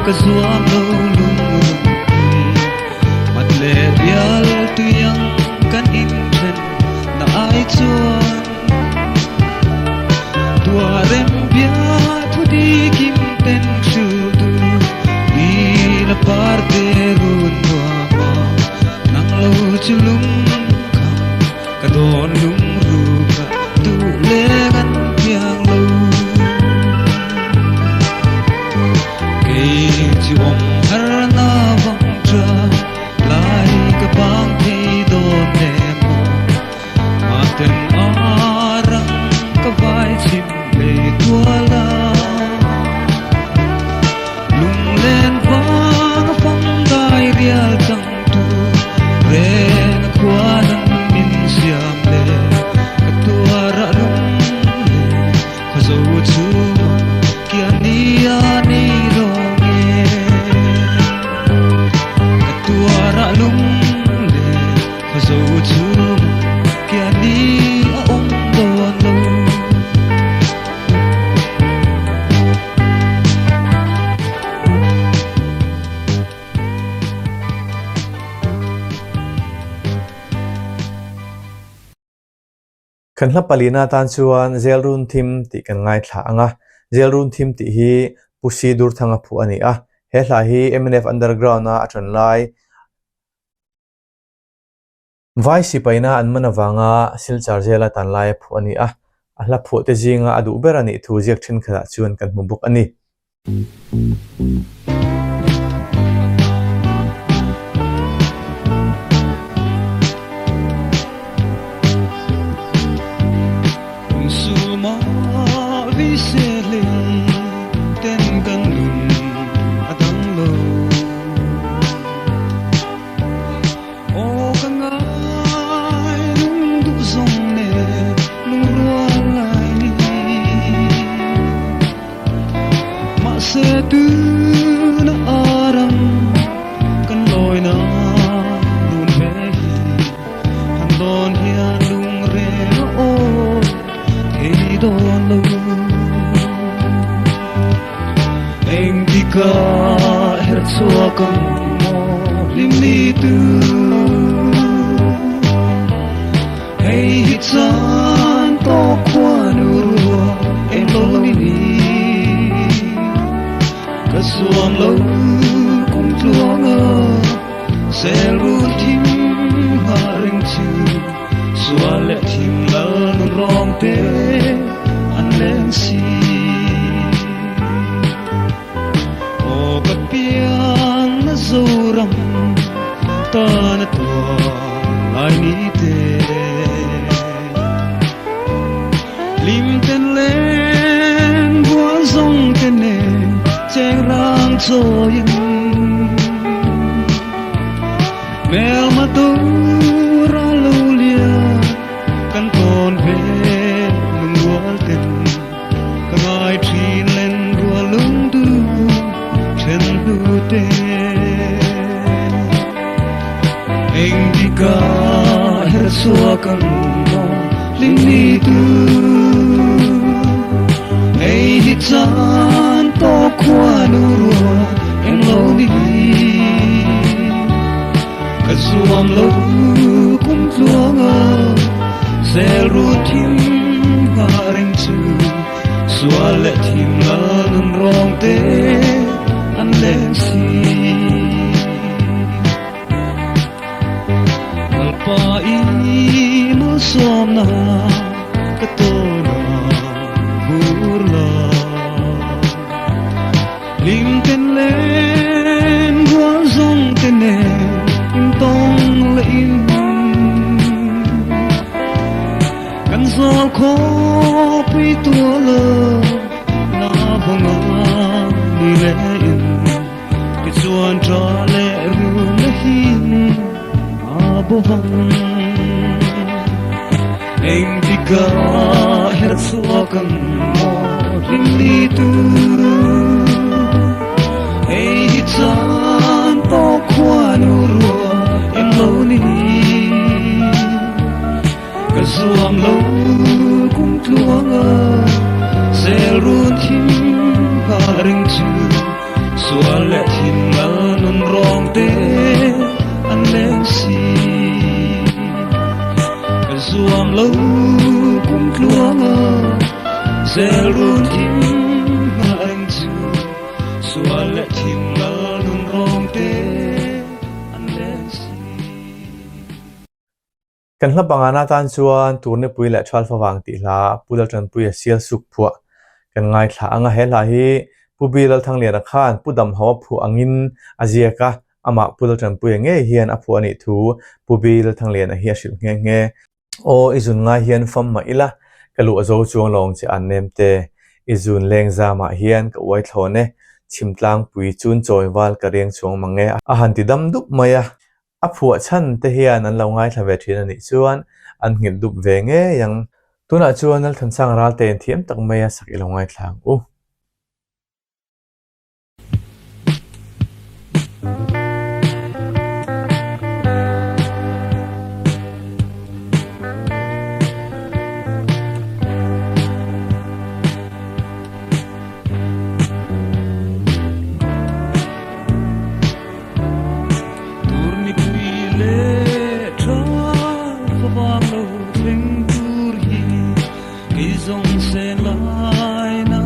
ka zuam lo lungrunpui Mat leh rial tuiang kan inthen na ai chuan Tuarem bia thu dikim ten hriltu ni la parte run nuama nang lo chu lungkham ka dawn lungru ka duh leng an piang lo. Kei chu awm har na vang tha lai ka bang thei dawn em aw Mahten a rang ka vai chim lei tual a Lunglen vang a fang dai rial chang tu reng a khuan an min siam le ka tuar a lunglen khaw zo chhung kian ni a nei dawn e ka tuar a lunglen khaw zo chhung kian ni a awm dawn lo. Kan hla palina atan chuan Zelrun Thim tih kan ngaithla ang a, Zelrun Thim tih hi Pu Si Durthanga phuh a ni a, he hla hi mnf Underground-a a ṭan lai Vai sipaina an man avanga Silchar zela tan laia phuh a ni a, a hla phuah te zinga a duh ber a nih thu ziak thenkhatah chuan kan hmu bawk a ni. Aw ka ngai lung duh zawng nen lungrual lai ni Mahse tuna aram kan lawina run ve hi Han dawn hian lungreng a aw thei dawn lo Engtika her chhuak ang maw hlim ni tu Hei hi chan tawk khuan u rua eng lo ni ni Ka zuam lo kum tluang a sel run thim nga reng chu Sual leh thim lal nun rawng te an leng si. Aw ka pian na Zoram tan a tuar lai ni te. Lim ten len bual zawng te nen cheng rang chawiin. Hmelma tur a lo lian kan tawn ve lungrual ten ka ngai thin len rual lungdu then hnu te Engtika her chhuak ang maw hlim ni tu Hei hi chan tawk khuan u rua eng lo ni Ka zuam lo kum tluang a zel ru thim nga reng chu sual leh thim lal nun rawng te an leng si Lalpa i malsawmna ka tawn a vur la. Lim ten len rual zawng te nen in tawng leh in kan zawl khawpui tual a na vanga ni leh in tichuan tha leh rum na hin a bo vang Engtika her chhuak ang maw hlim ni tu Hei hi chan tawk khuan u rua eng lo ni Ka zuam lo kum tluang a zel run thim ka ring chu. Sual leh thim lal nun rawng te an leng si. Ka zuam lo kum tluang a zel run thim hna eng chu. Sual leh thim lal nun rawng te an leng si. Kan hla pangana atan chuan Turnipui leh Ṭhalfa vang tih hla Pu Lalṭanpuia sial suk phuah kan ngaithla ang a. He hla hi Pu Bi Lalthangliana khan Pu Damhauha phuah angin a ziak a, amah Pu Lalṭanpuia ngei hian a phuah a nih thu Pu Bi Lalthangliana hi a hrilh nghe nghe. Aw, i zun ngai hian fam mah ila, ka luh a zo chuang lo ang che an nem te. I zun leng zamah hian ka uai thlawn e, chhimtlangpui chun chawi val ka riang chuang mang e a han ti dam dup mai a. A phuah chhan te hian an lo ngaithla ve thin a nih chuan an nghilh dup ve ngei ang. Tunah chuan Lalthansang Raltein thiam tak mai a sak i lo ngaithla ang u. Turnipui leh tha favang lo thleng tur hi kei zawng sen lai na.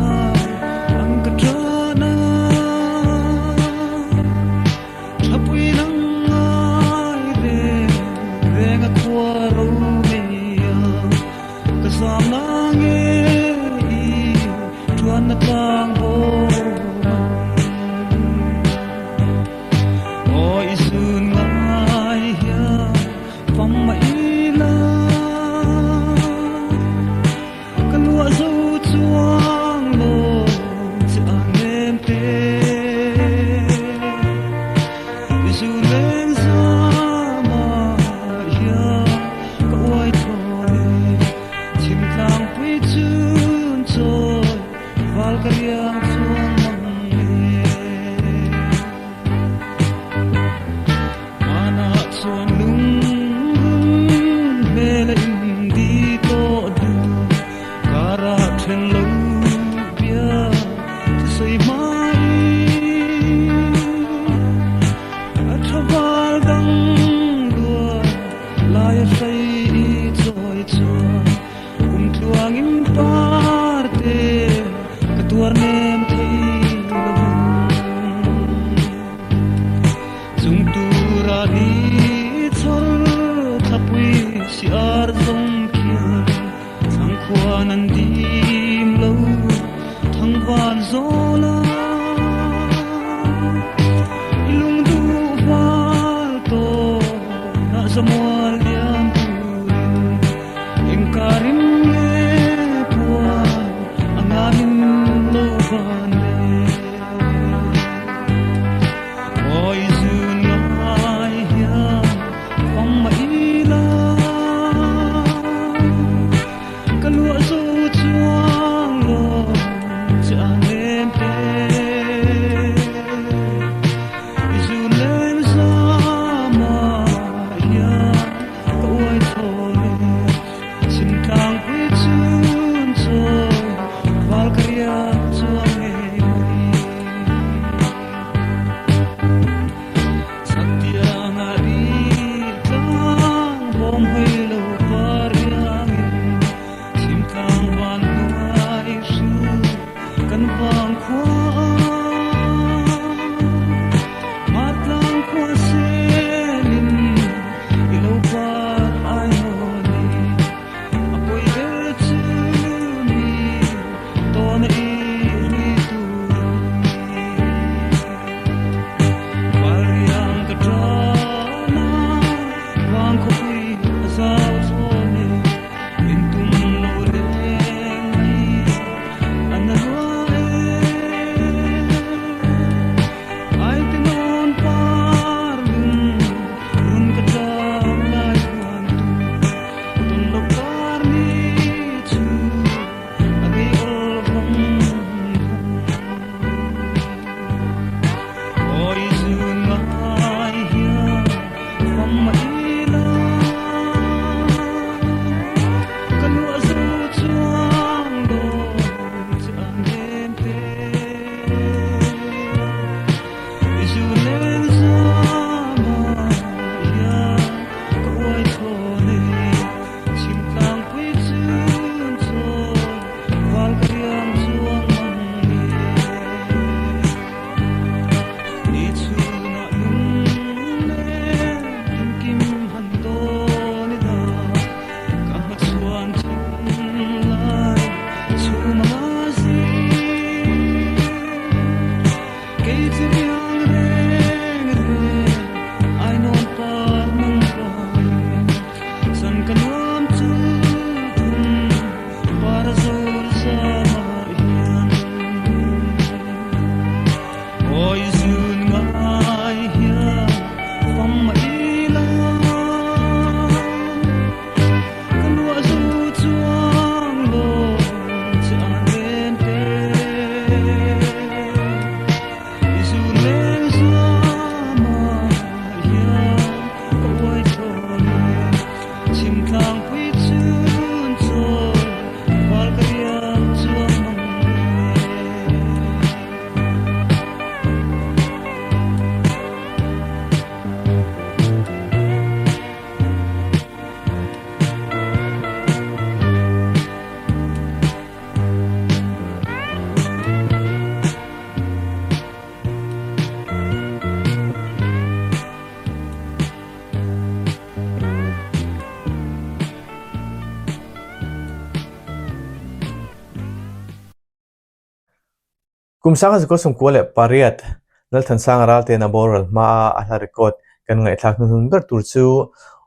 Kum 1998 Lalthansanga Raltena boral hmaa a hla record kan ngaihthlak hnuhnun ber tur chu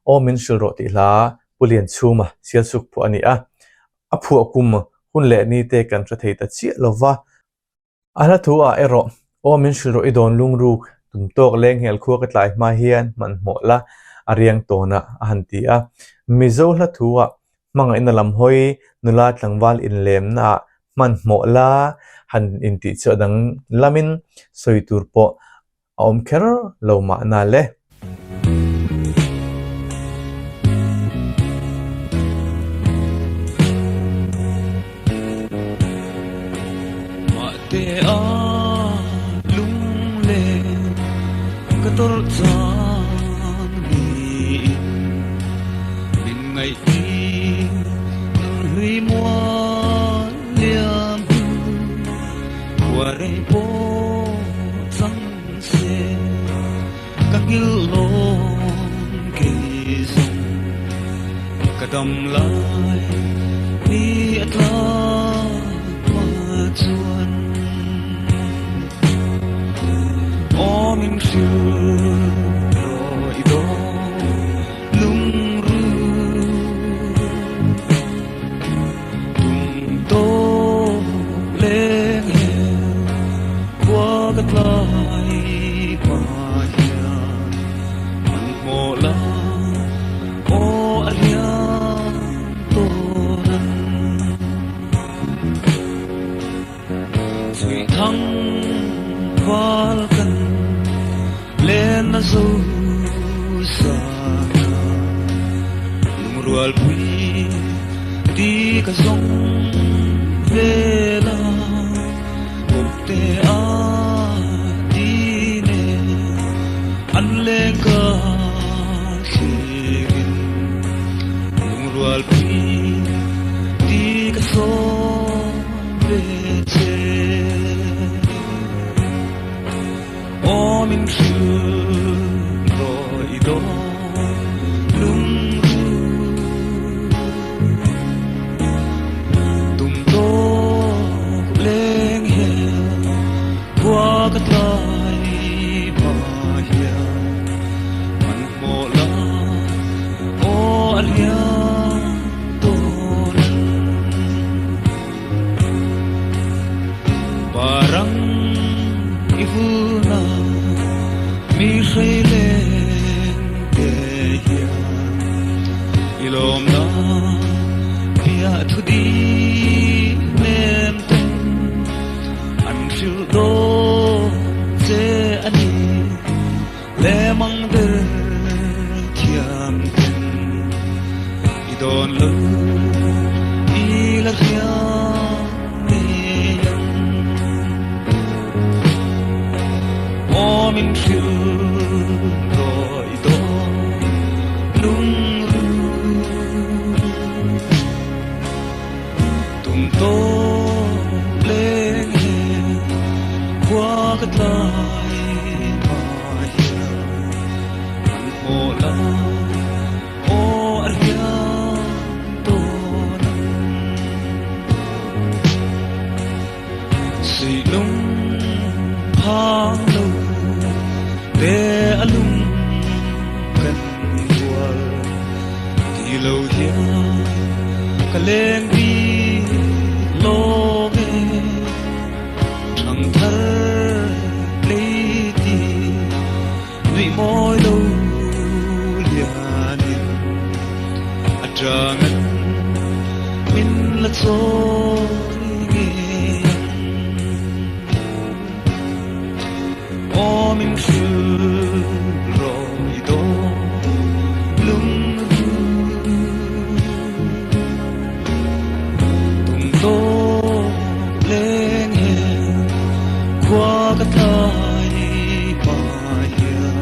Aw min hrilh rawh tih hla Pu Lianchhuma Sialsuk phuah a ni a. A phuah kum hun leh ni te kan hre thei ta chiah lo va. A hla thu ah erawh Aw min hrilh rawh i dawn lungruk tum tawk leng hel khua ka tlai hma hian hmanhmawh la a riang tawn a a han ti a. Mizo hla thu ah Hmangaihna lam hawi nula tlangval inlemna ah hmanhmawh la han intih chu a dang lamin sawi tur pawh a awm kher lo mahna le. Mahte a lunglen ka tawrh chang niin min ngaihtir hlui mual liam hnu khua rei pawh chang se ka nghilh lawm kei zawng ka dam lai ni a tlak hma chuan aw min hrilh rawh i dawn lungru tum tawk leng hel khua ka tlai hma hian hmanhmawh la aw a hliam tawn an. Chhuih thang val kan len a zo sana lungrual pui ti ka zawng vel a kawp te a ti nen an leng ka thlirin lungrual pui ti ka sawm ve che. Aw min hrilh rawh i dawn lungru tum tawk leng hian khua ka tlai hma hian hmanhmawh la aw a liam tawn. Parang i vulna mi hrei leng te hian i lawmna piah thu di nem ten an hrilh dawn che a ni lemang ber thiam ten i dawn lo i la hriam ngei ang. Aw min hrilh rawh i dawn lungru tum tawk leng he khua ka tlai hma hian hmanhmawh la aw a hliam tawn ang. Suihlung phang lo te a lung kan hual ti lo hian ka leng bik lawng e thangthar tlei ti nuih mawi lo lianin a tangan min la chawi ngei ang. Aw min hrilh rawh i dawn lungru tum tawk leng hel khua ka tlai hma hian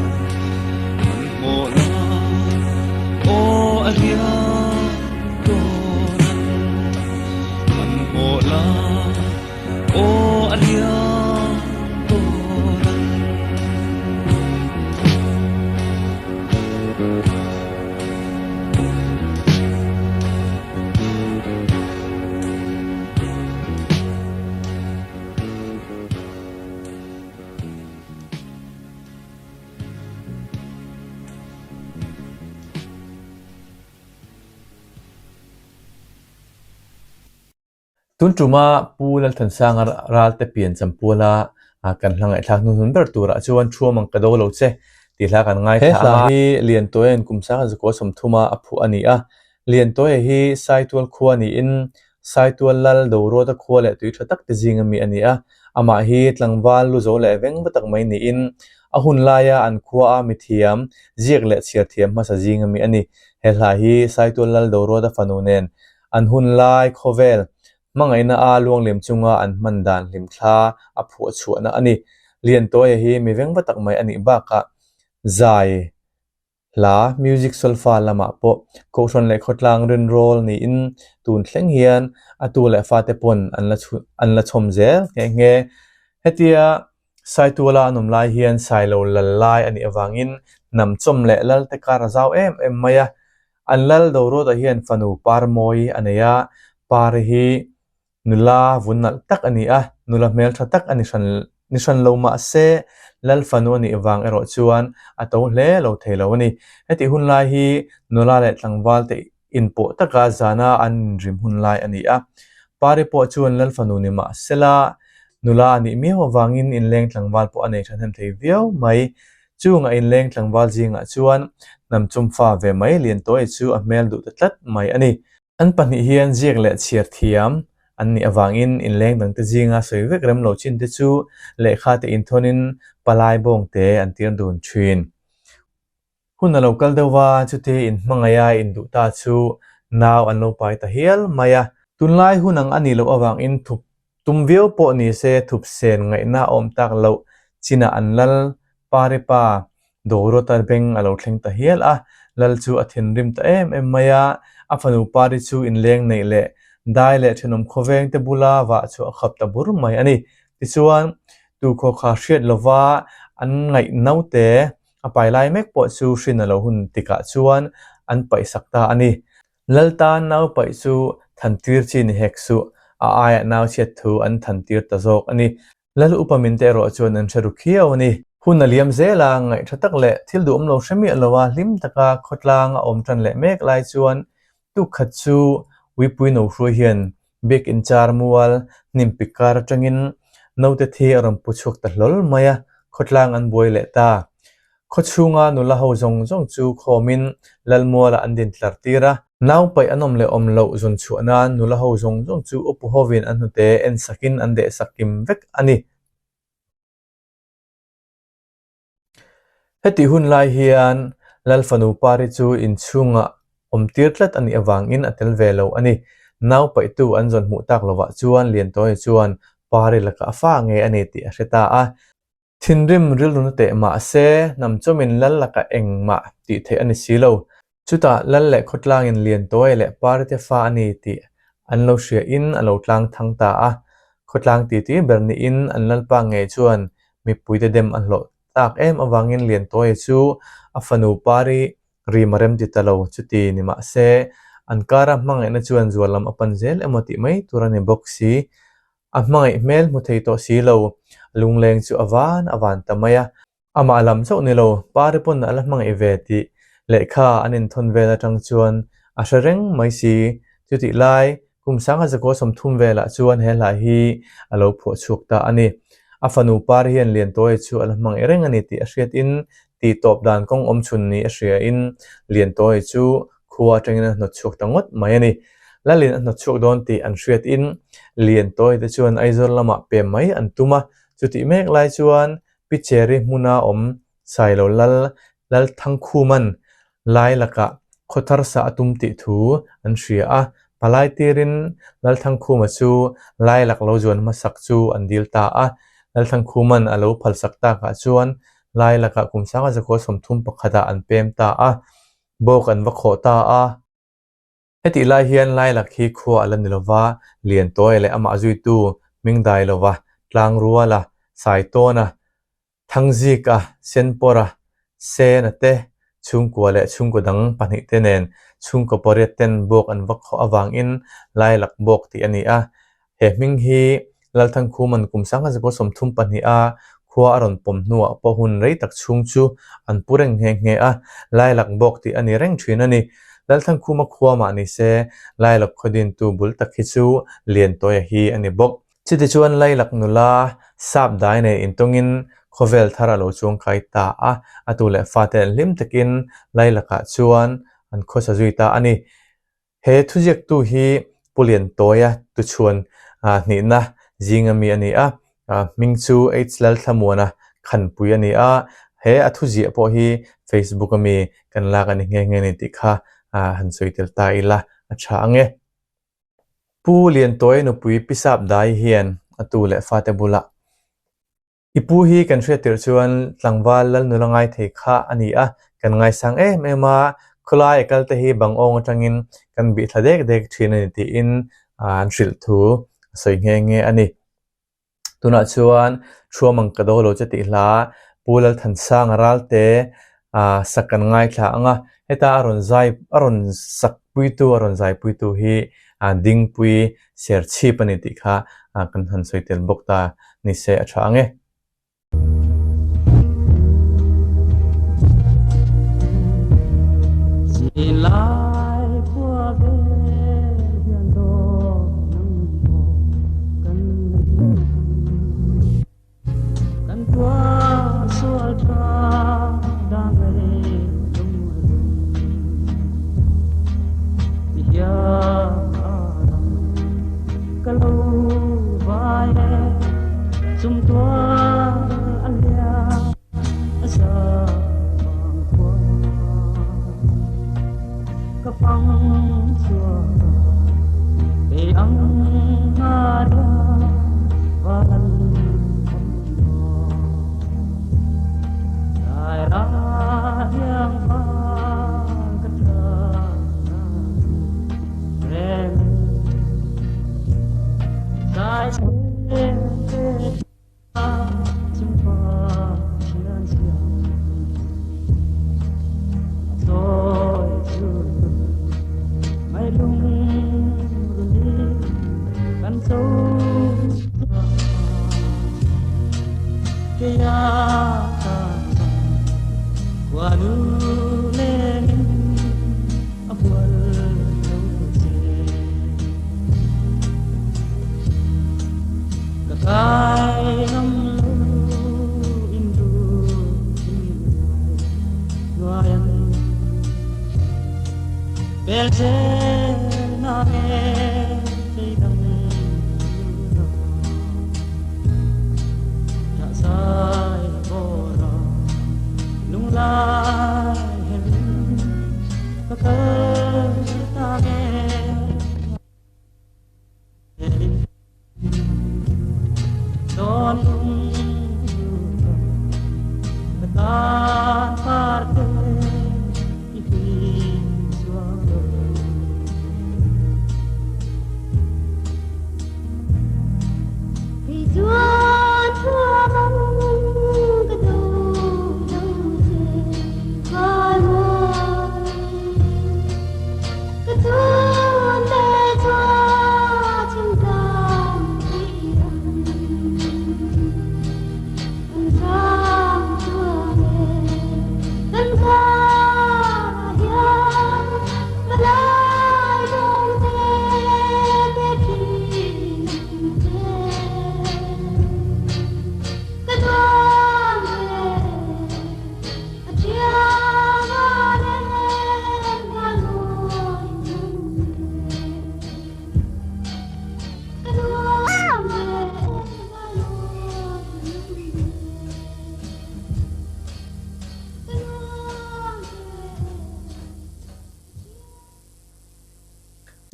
hmanhmawh la aw a hliam tawn ang hmanhmawh la aw a hliam tawn ang. Tun tuma Pu Lalthansanga Ralte pian champuala kan hla ngaihthlak hnuhnun ber turah chuan Thuam ang ka do lo che tih hla kan ngaithla a. He hla hi Liantawia'n kum sanga zakua sawmthuma a phuah a ni a. Liantawi hi Saitual khua niin Saitual lal Doruata khua leh tui tha tak te zinga mi a ni a. Amah hi tlangval lu zo leh veng va tak mai niin a hun laia an khuaa mithiam, ziak leh chhiar thiam hmasa zinga mi a ni. He hla hi Saitual lal Doruata fanu nen An hun lai khawvel hmangaihna a luangliam chunga an hman dan hlimthla a phuah chhuahna a ni. Liantawia hi mi vengva tak mai a nih bakah zai hla, music solfa lamah pawh Kohhran leh khawtlang rinrawl niin tun thleng hian a tu leh fate pawn an la an la chhawm zel nghe nghe. Hetia Saituala an awm lai hian Sailo lal lai a nih avangin hnam chawm leh lalte kar a zau em em mai a. An lal Doruata hian fanu Parmawi a nei a, Pari hi nula vun nalh tak a ni a, nula hmeltha tak a ni hran ni hran lo mah se lal fanu a nih vang erawh chuan a to hle lo thei lo a ni. Hetih hun lai hi nula leh tlangval te inpawh taka zana an inrim hun lai a ni a, Pari pawh chuan lal fanu ni mah sela nula a nih miau avangin inleng tlangval pawh a nei thahnem thei viau mai. Chung a inleng tlangval zingah chuan hnam chumfa ve mai Liantawi chu a hmel duh ta tlat mai a ni. An pahnih hian ziak leh chhiar thiam an nih avangin inleng dangte zinga sawi vek rem lo chin te chu lehkha te inthawnin palai bawngte an tir dun thin. Hun a lo kal deuh va, chute inhmangaih a induh ta chu nau an lo pai ta hial mai a. Tunlai hun ang a nih loh avangin thup Tum viau pawh ni se thup sen ngaihna a awm tak loh chinah an lal Paripa Dorota beng a lo thleng ta hial a, lal chu a thinrim ta em em mai a, a fanu Pari chu inleng neih leh dai leh thenawm khawveng te bula vah chu a khap ta bur mai a ni. Tichuan, tukhaw kha hriat lova an ngaih naute a pai lai mek pawh chu hrin a lo hun tikah chuan an paihsak ta a ni. Lal tan nau paih chu thantir chi ni hek suh, a aiah nau chhiat thu an thantir ta zawk a ni. Lal upa min te erawh chuan an hre ru khiau a ni. Hun a liam zel a, ngaih tha tak leh thil duhawm lo hre miah lo a hlim taka khawtlang a awm tan leh mek lai chuan tukkhat chu uipui no hruai hian Biakin char mual hnim pik kar atangin naute thi a rawn pu chhuak ta hlawl mai a, khawtlang an buai leh ta. Khaw chhunga nula ho zawng zawng chu khawmin Lalmualah an din tlar tir a. Nau paih an awm leh awm loh zawn chhuah nan nula ho zawng zawng chu upu hovin an hnute en sakin an deh sak kim vek a ni. Hetih hun lai hian Lal fanu Pari chu inchhungah awm tir tlat a nih avangin a tel ve lo a ni. Nau paihtu an zawn hmuh tak lovah chuan Liantawi chuan Pari lakah a fa ngei a ni tih a hre ta a. Thinrim rilruna teh mah se, hnam chawmin lal lakah engmah tih theih a ni si lo. Chutah lal leh khawtlangin Liantawi leh Parite fa a ni tih an lo hriain a lo tlang thang ta a. Khawtlang titi ber niin an lalpa ngei chuan mipuite dem a hlawh tak em avangin Liantawi chu a fanu Pari rim a rem ti ta lo chuti ni mah se, an kara hmangaihna chuan zual lam a pan zel emaw tih mai tur a ni bawk si. A hmangaih hmel hmu thei tawh si lo, a lungleng chu a van a van ta mai a. Amah lam chauh ni lo, Pari pawn a la hmangaih ve tih lehkha an inthawn vel atang chuan a hre reng mai si. Chutih lai, kum sangha zakua 30 velah chuan he hla hi a lo phuah chhuak ta a ni. A fanu Pari hian Liantawi chu a la hmangaih reng a ni tih a hriatin tih tawp dan kawng awm chhun ni a hriain Liantawi chu khua atangin a hnawt chhuak ta ngawt mai a ni. Lalin a hnawt chhuak dawn tih an hriatin Liantawi te chuan Aizawl lamah pem mai an tum a, chutih mek lai chuan Pi Cherry hmuna awm Sailo Lal Lalthangkhuman lai lakah khawthar sa a tum tih thu an hria a, palai tirin Lalthangkhuma chu lai lak lo zuan hmasak chu an dil ta a, Lalthangkhuman a lo phalsak takah chuan lai lakah kum sanga zakua 31 ah an pem ta a, bawk an va khawh ta a. Hetih lai hian Lailak hi khua a la ni lova, Liantawi leh amah zuitu Hmingdai lova, Tlangruala, Saitawna, Thangzika, Senpawra, Sena te chhungkua leh chhungkaw dang pahnih te nen chhungkaw pariat ten bawk an va khawh avangin Lailak bawk tih a ni a. He hming hi Lalthangkhuman kum sangha 32 a khua a rawn pawm hnuah pawh hun rei tak chhung chu an pu reng nghe nghe a, Lailak bawk tih a ni reng thin a ni. Lalthankhuma khua mah ni se, Lailak khaw dintu bul tak hi chu Liantawia hi a ni bawk. Chutichuan Lailak nula sap dai nei intawngin khawvel thar a lo chuangkai ta a, a tu leh fate an hlim takin Lailakah chuan an khawsa zui ta a ni. He thuziaktu hi Pu Liantawia tuchhuan hnihna zinga mi a ni a, hming chu H Lalthlamuana Khanpui a ni a, he a thuziah pawh hi Facebook a mi kan lak a ni nghe nghe a ni tih kha han sawi tel ta ila a tha ang e. Pu Liantawia nupui Pi Sapdai hian a tu leh fate bulah I pu hi kan hriat tirh chuan tlangval lal nula ngai thei kha a ni a, kan ngaisang em em a, khawlai a kalte hi bang awng atangin kan bih thla dek dek thin a ni tiin an hrilh thu a sawi nghe nghe a ni. Tunah chuan Thuamang ka do lo che tih hla Pu Lalthansanga Ralte sak kan ngaithla ang a, heta a rawn zai a rawn sak puitu a rawn zai puitu hi Dingpui Serchhip a ni tih kha kan han sawi tel bawk ta ni se a tha ang e.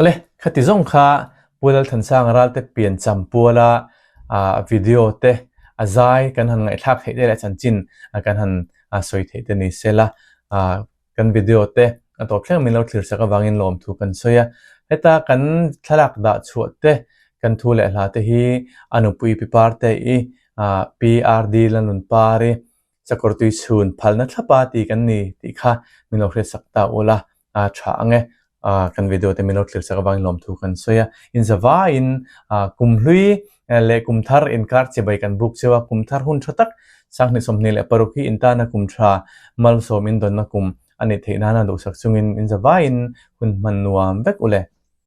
Awle, khati zawng kha Pu Lalthansanga Ralte piancham puala video te a zai kan han ngaihthlak theih te leh chanchin kan han sawi theih te ni sela. Kan video te a tawp thleng min lo thlir sak avangin lawmthu kan sawi a. Heta kan thlalak dah chhuah te, kan thu leh hla te hi a nupui Pi Parte-i, Pi RD Lalnunpari, Sakawrtui chhun phalna thlapa ti kan ni tih kha min lo hriatsak ta ula a tha ang e. Kan video te min lo thlir sak avangin lawmthu kan sawi a. Inzavaiin kumhlui leh kumthar inkar chibai kan buk cheu a, kumthar hun tha tak 2026 hi intana kum tha malsawm indawnna kum. a neih theih nana duhsak chungin in zavaiin hun hman nuam vek u le.